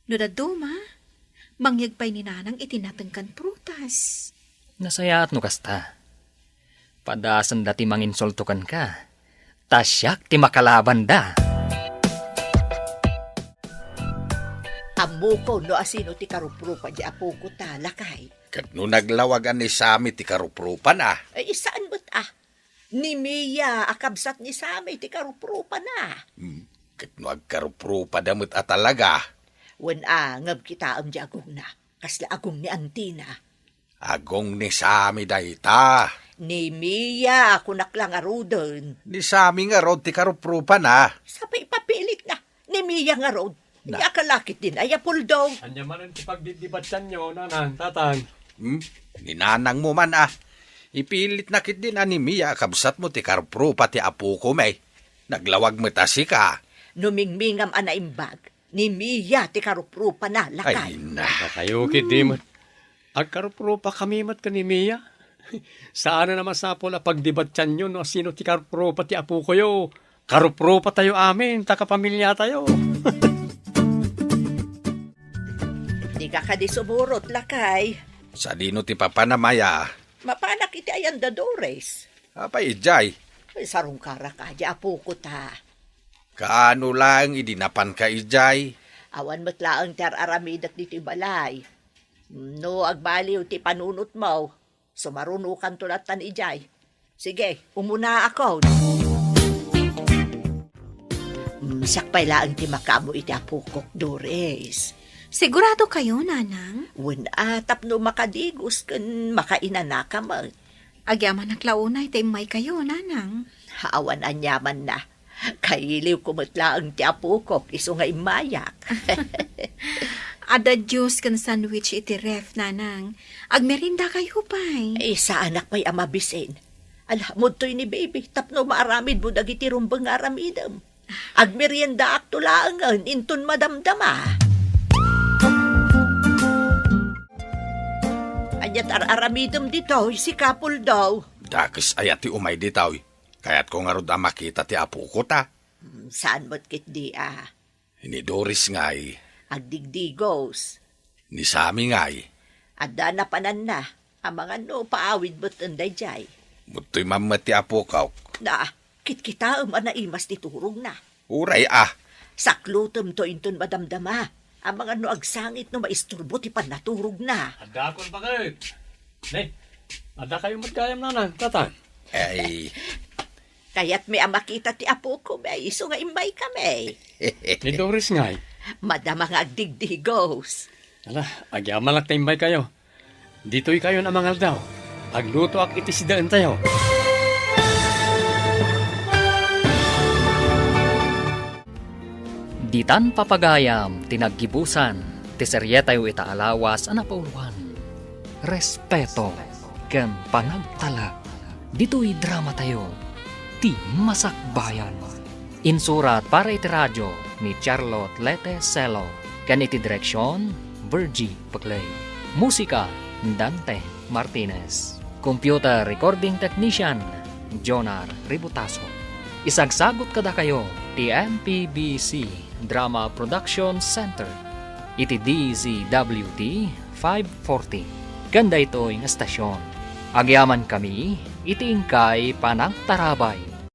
No dadduma, mangyeg pay ni nanang iti nateng ken prutas. Nasayaat no kasta. Padasenda ti manginsulto kenka. Ta siak ti makalabanda. Ammoko no asino ti karuprupa di apoko ta, lakay. Ket no naglawag a ni Sammy ti karuprupana? Ay, saan met a. Ni Mia a kabsat ni Sammy ti karuprupana. Hmm, ket no agkaruprupada met a talaga? Wen a, ngem kitaem ti agongna. Kasla agong ni antina. Agong ni Sammy dayta. Ni Mia, kunak la ngaruden. Ni Sammy ngarud ti karuprupana. Sapay ipapilitna. Ni Mia ngarud. Na. Ania ka lakit din, ay, Apuldo? Ania manen ti pagdidibatianyo, nanang, tatang? Hmm? Ni nanangmo man, a. Ipilitna ketdin a ni Mia a kabsatmo ti karuprupa ti apokon, e. Naglawag met a sika. No mingmingam a naimbag, ni Mia ti karuprupana, lakay. Ay, na. Kayo, hmm, ketdi met. Agkaruprupakami met ken ni Mia. Saanen a masapul a pagdibatianyo no asino ti karuprupa ti apokoyo. Karuprupatayo amin, ta kapamiliatayo. Dika kadi sumurot, lakay. Sadino ti papanam, a? Mapanak iti ayan da Doris. Apay idiay? Ay, sarungkarak a, di apoko ta. Kaano laeng idi napanka idiay? Awan met laeng ti ar-aramidek ditoy balay. No agbaliw ti panunotmo, sumarunokanto lattan idiay. Sige, umunaakon. Mm, siak pay laeng ti makaammo iti apokok, Doris. Sigurado kayo, Nanang? Wen a, tapno makadigos ken makainanaka met. Agyamanak la unay ta immaykayo, Nanang. Awan aniamanna. Kailiwko met laeng ti apokok isu nga immayak. Adda juice ken sandwich iti ref, Nanang. Agmeriendakayo pay. Ay, saanak pay a mabisin. Ala, umudtoy ni Baby tapno maaramidmo dagiti rumbeng nga aramidem. Agmeriendaakto laengen inton madamdama. Ania ti ar-aramidem ditoy, sika, Apuldo? Dakes aya ti umay ditoy? Kayatko ngarud a makita ti apoko ta. Hmm, saan met ketdi a? Ni Doris ngay? Agdigdigos. Ni Sammy ngay? Adda napananna. Amangan no paawid met daydiay. Umudtoy man met ti apokok. Na, kitkitaem a naimas ti turogna. Uray a. Saklutemto inton madamdama. Amangan no agsangit no maisturbo ti pannaturogna. Addaakon baket. Ne, addakayo met gayam, Nanang, Tatang? Ay. Kayatmi a makita ti apokon, isu nga immaykami. Ni Doris ngay? Madama nga agdigdigos. Ala, agyamanak ta immaykayo. Ditoykayon a mangaldaw. Aglutoak iti sidaentayo. Ditan papagayam ti naggibusan ti serietayo ita a lawas a napauluan, Respeto ken Panagtalek. Ditoy dramatayo, Ti Masakbayan. Insurat para iti radio ni Charlotte Lete Celo ken iti direksion, Virgie Peclay. Musika, Dante Martinez. Computer recording technician, Jonar Ributaso. Isagsagut kadakayo ti M P B C Drama Production Center iti D Z W T five forty ken daytoy nga estasion. Agyamankami iti inkay panagtarabay.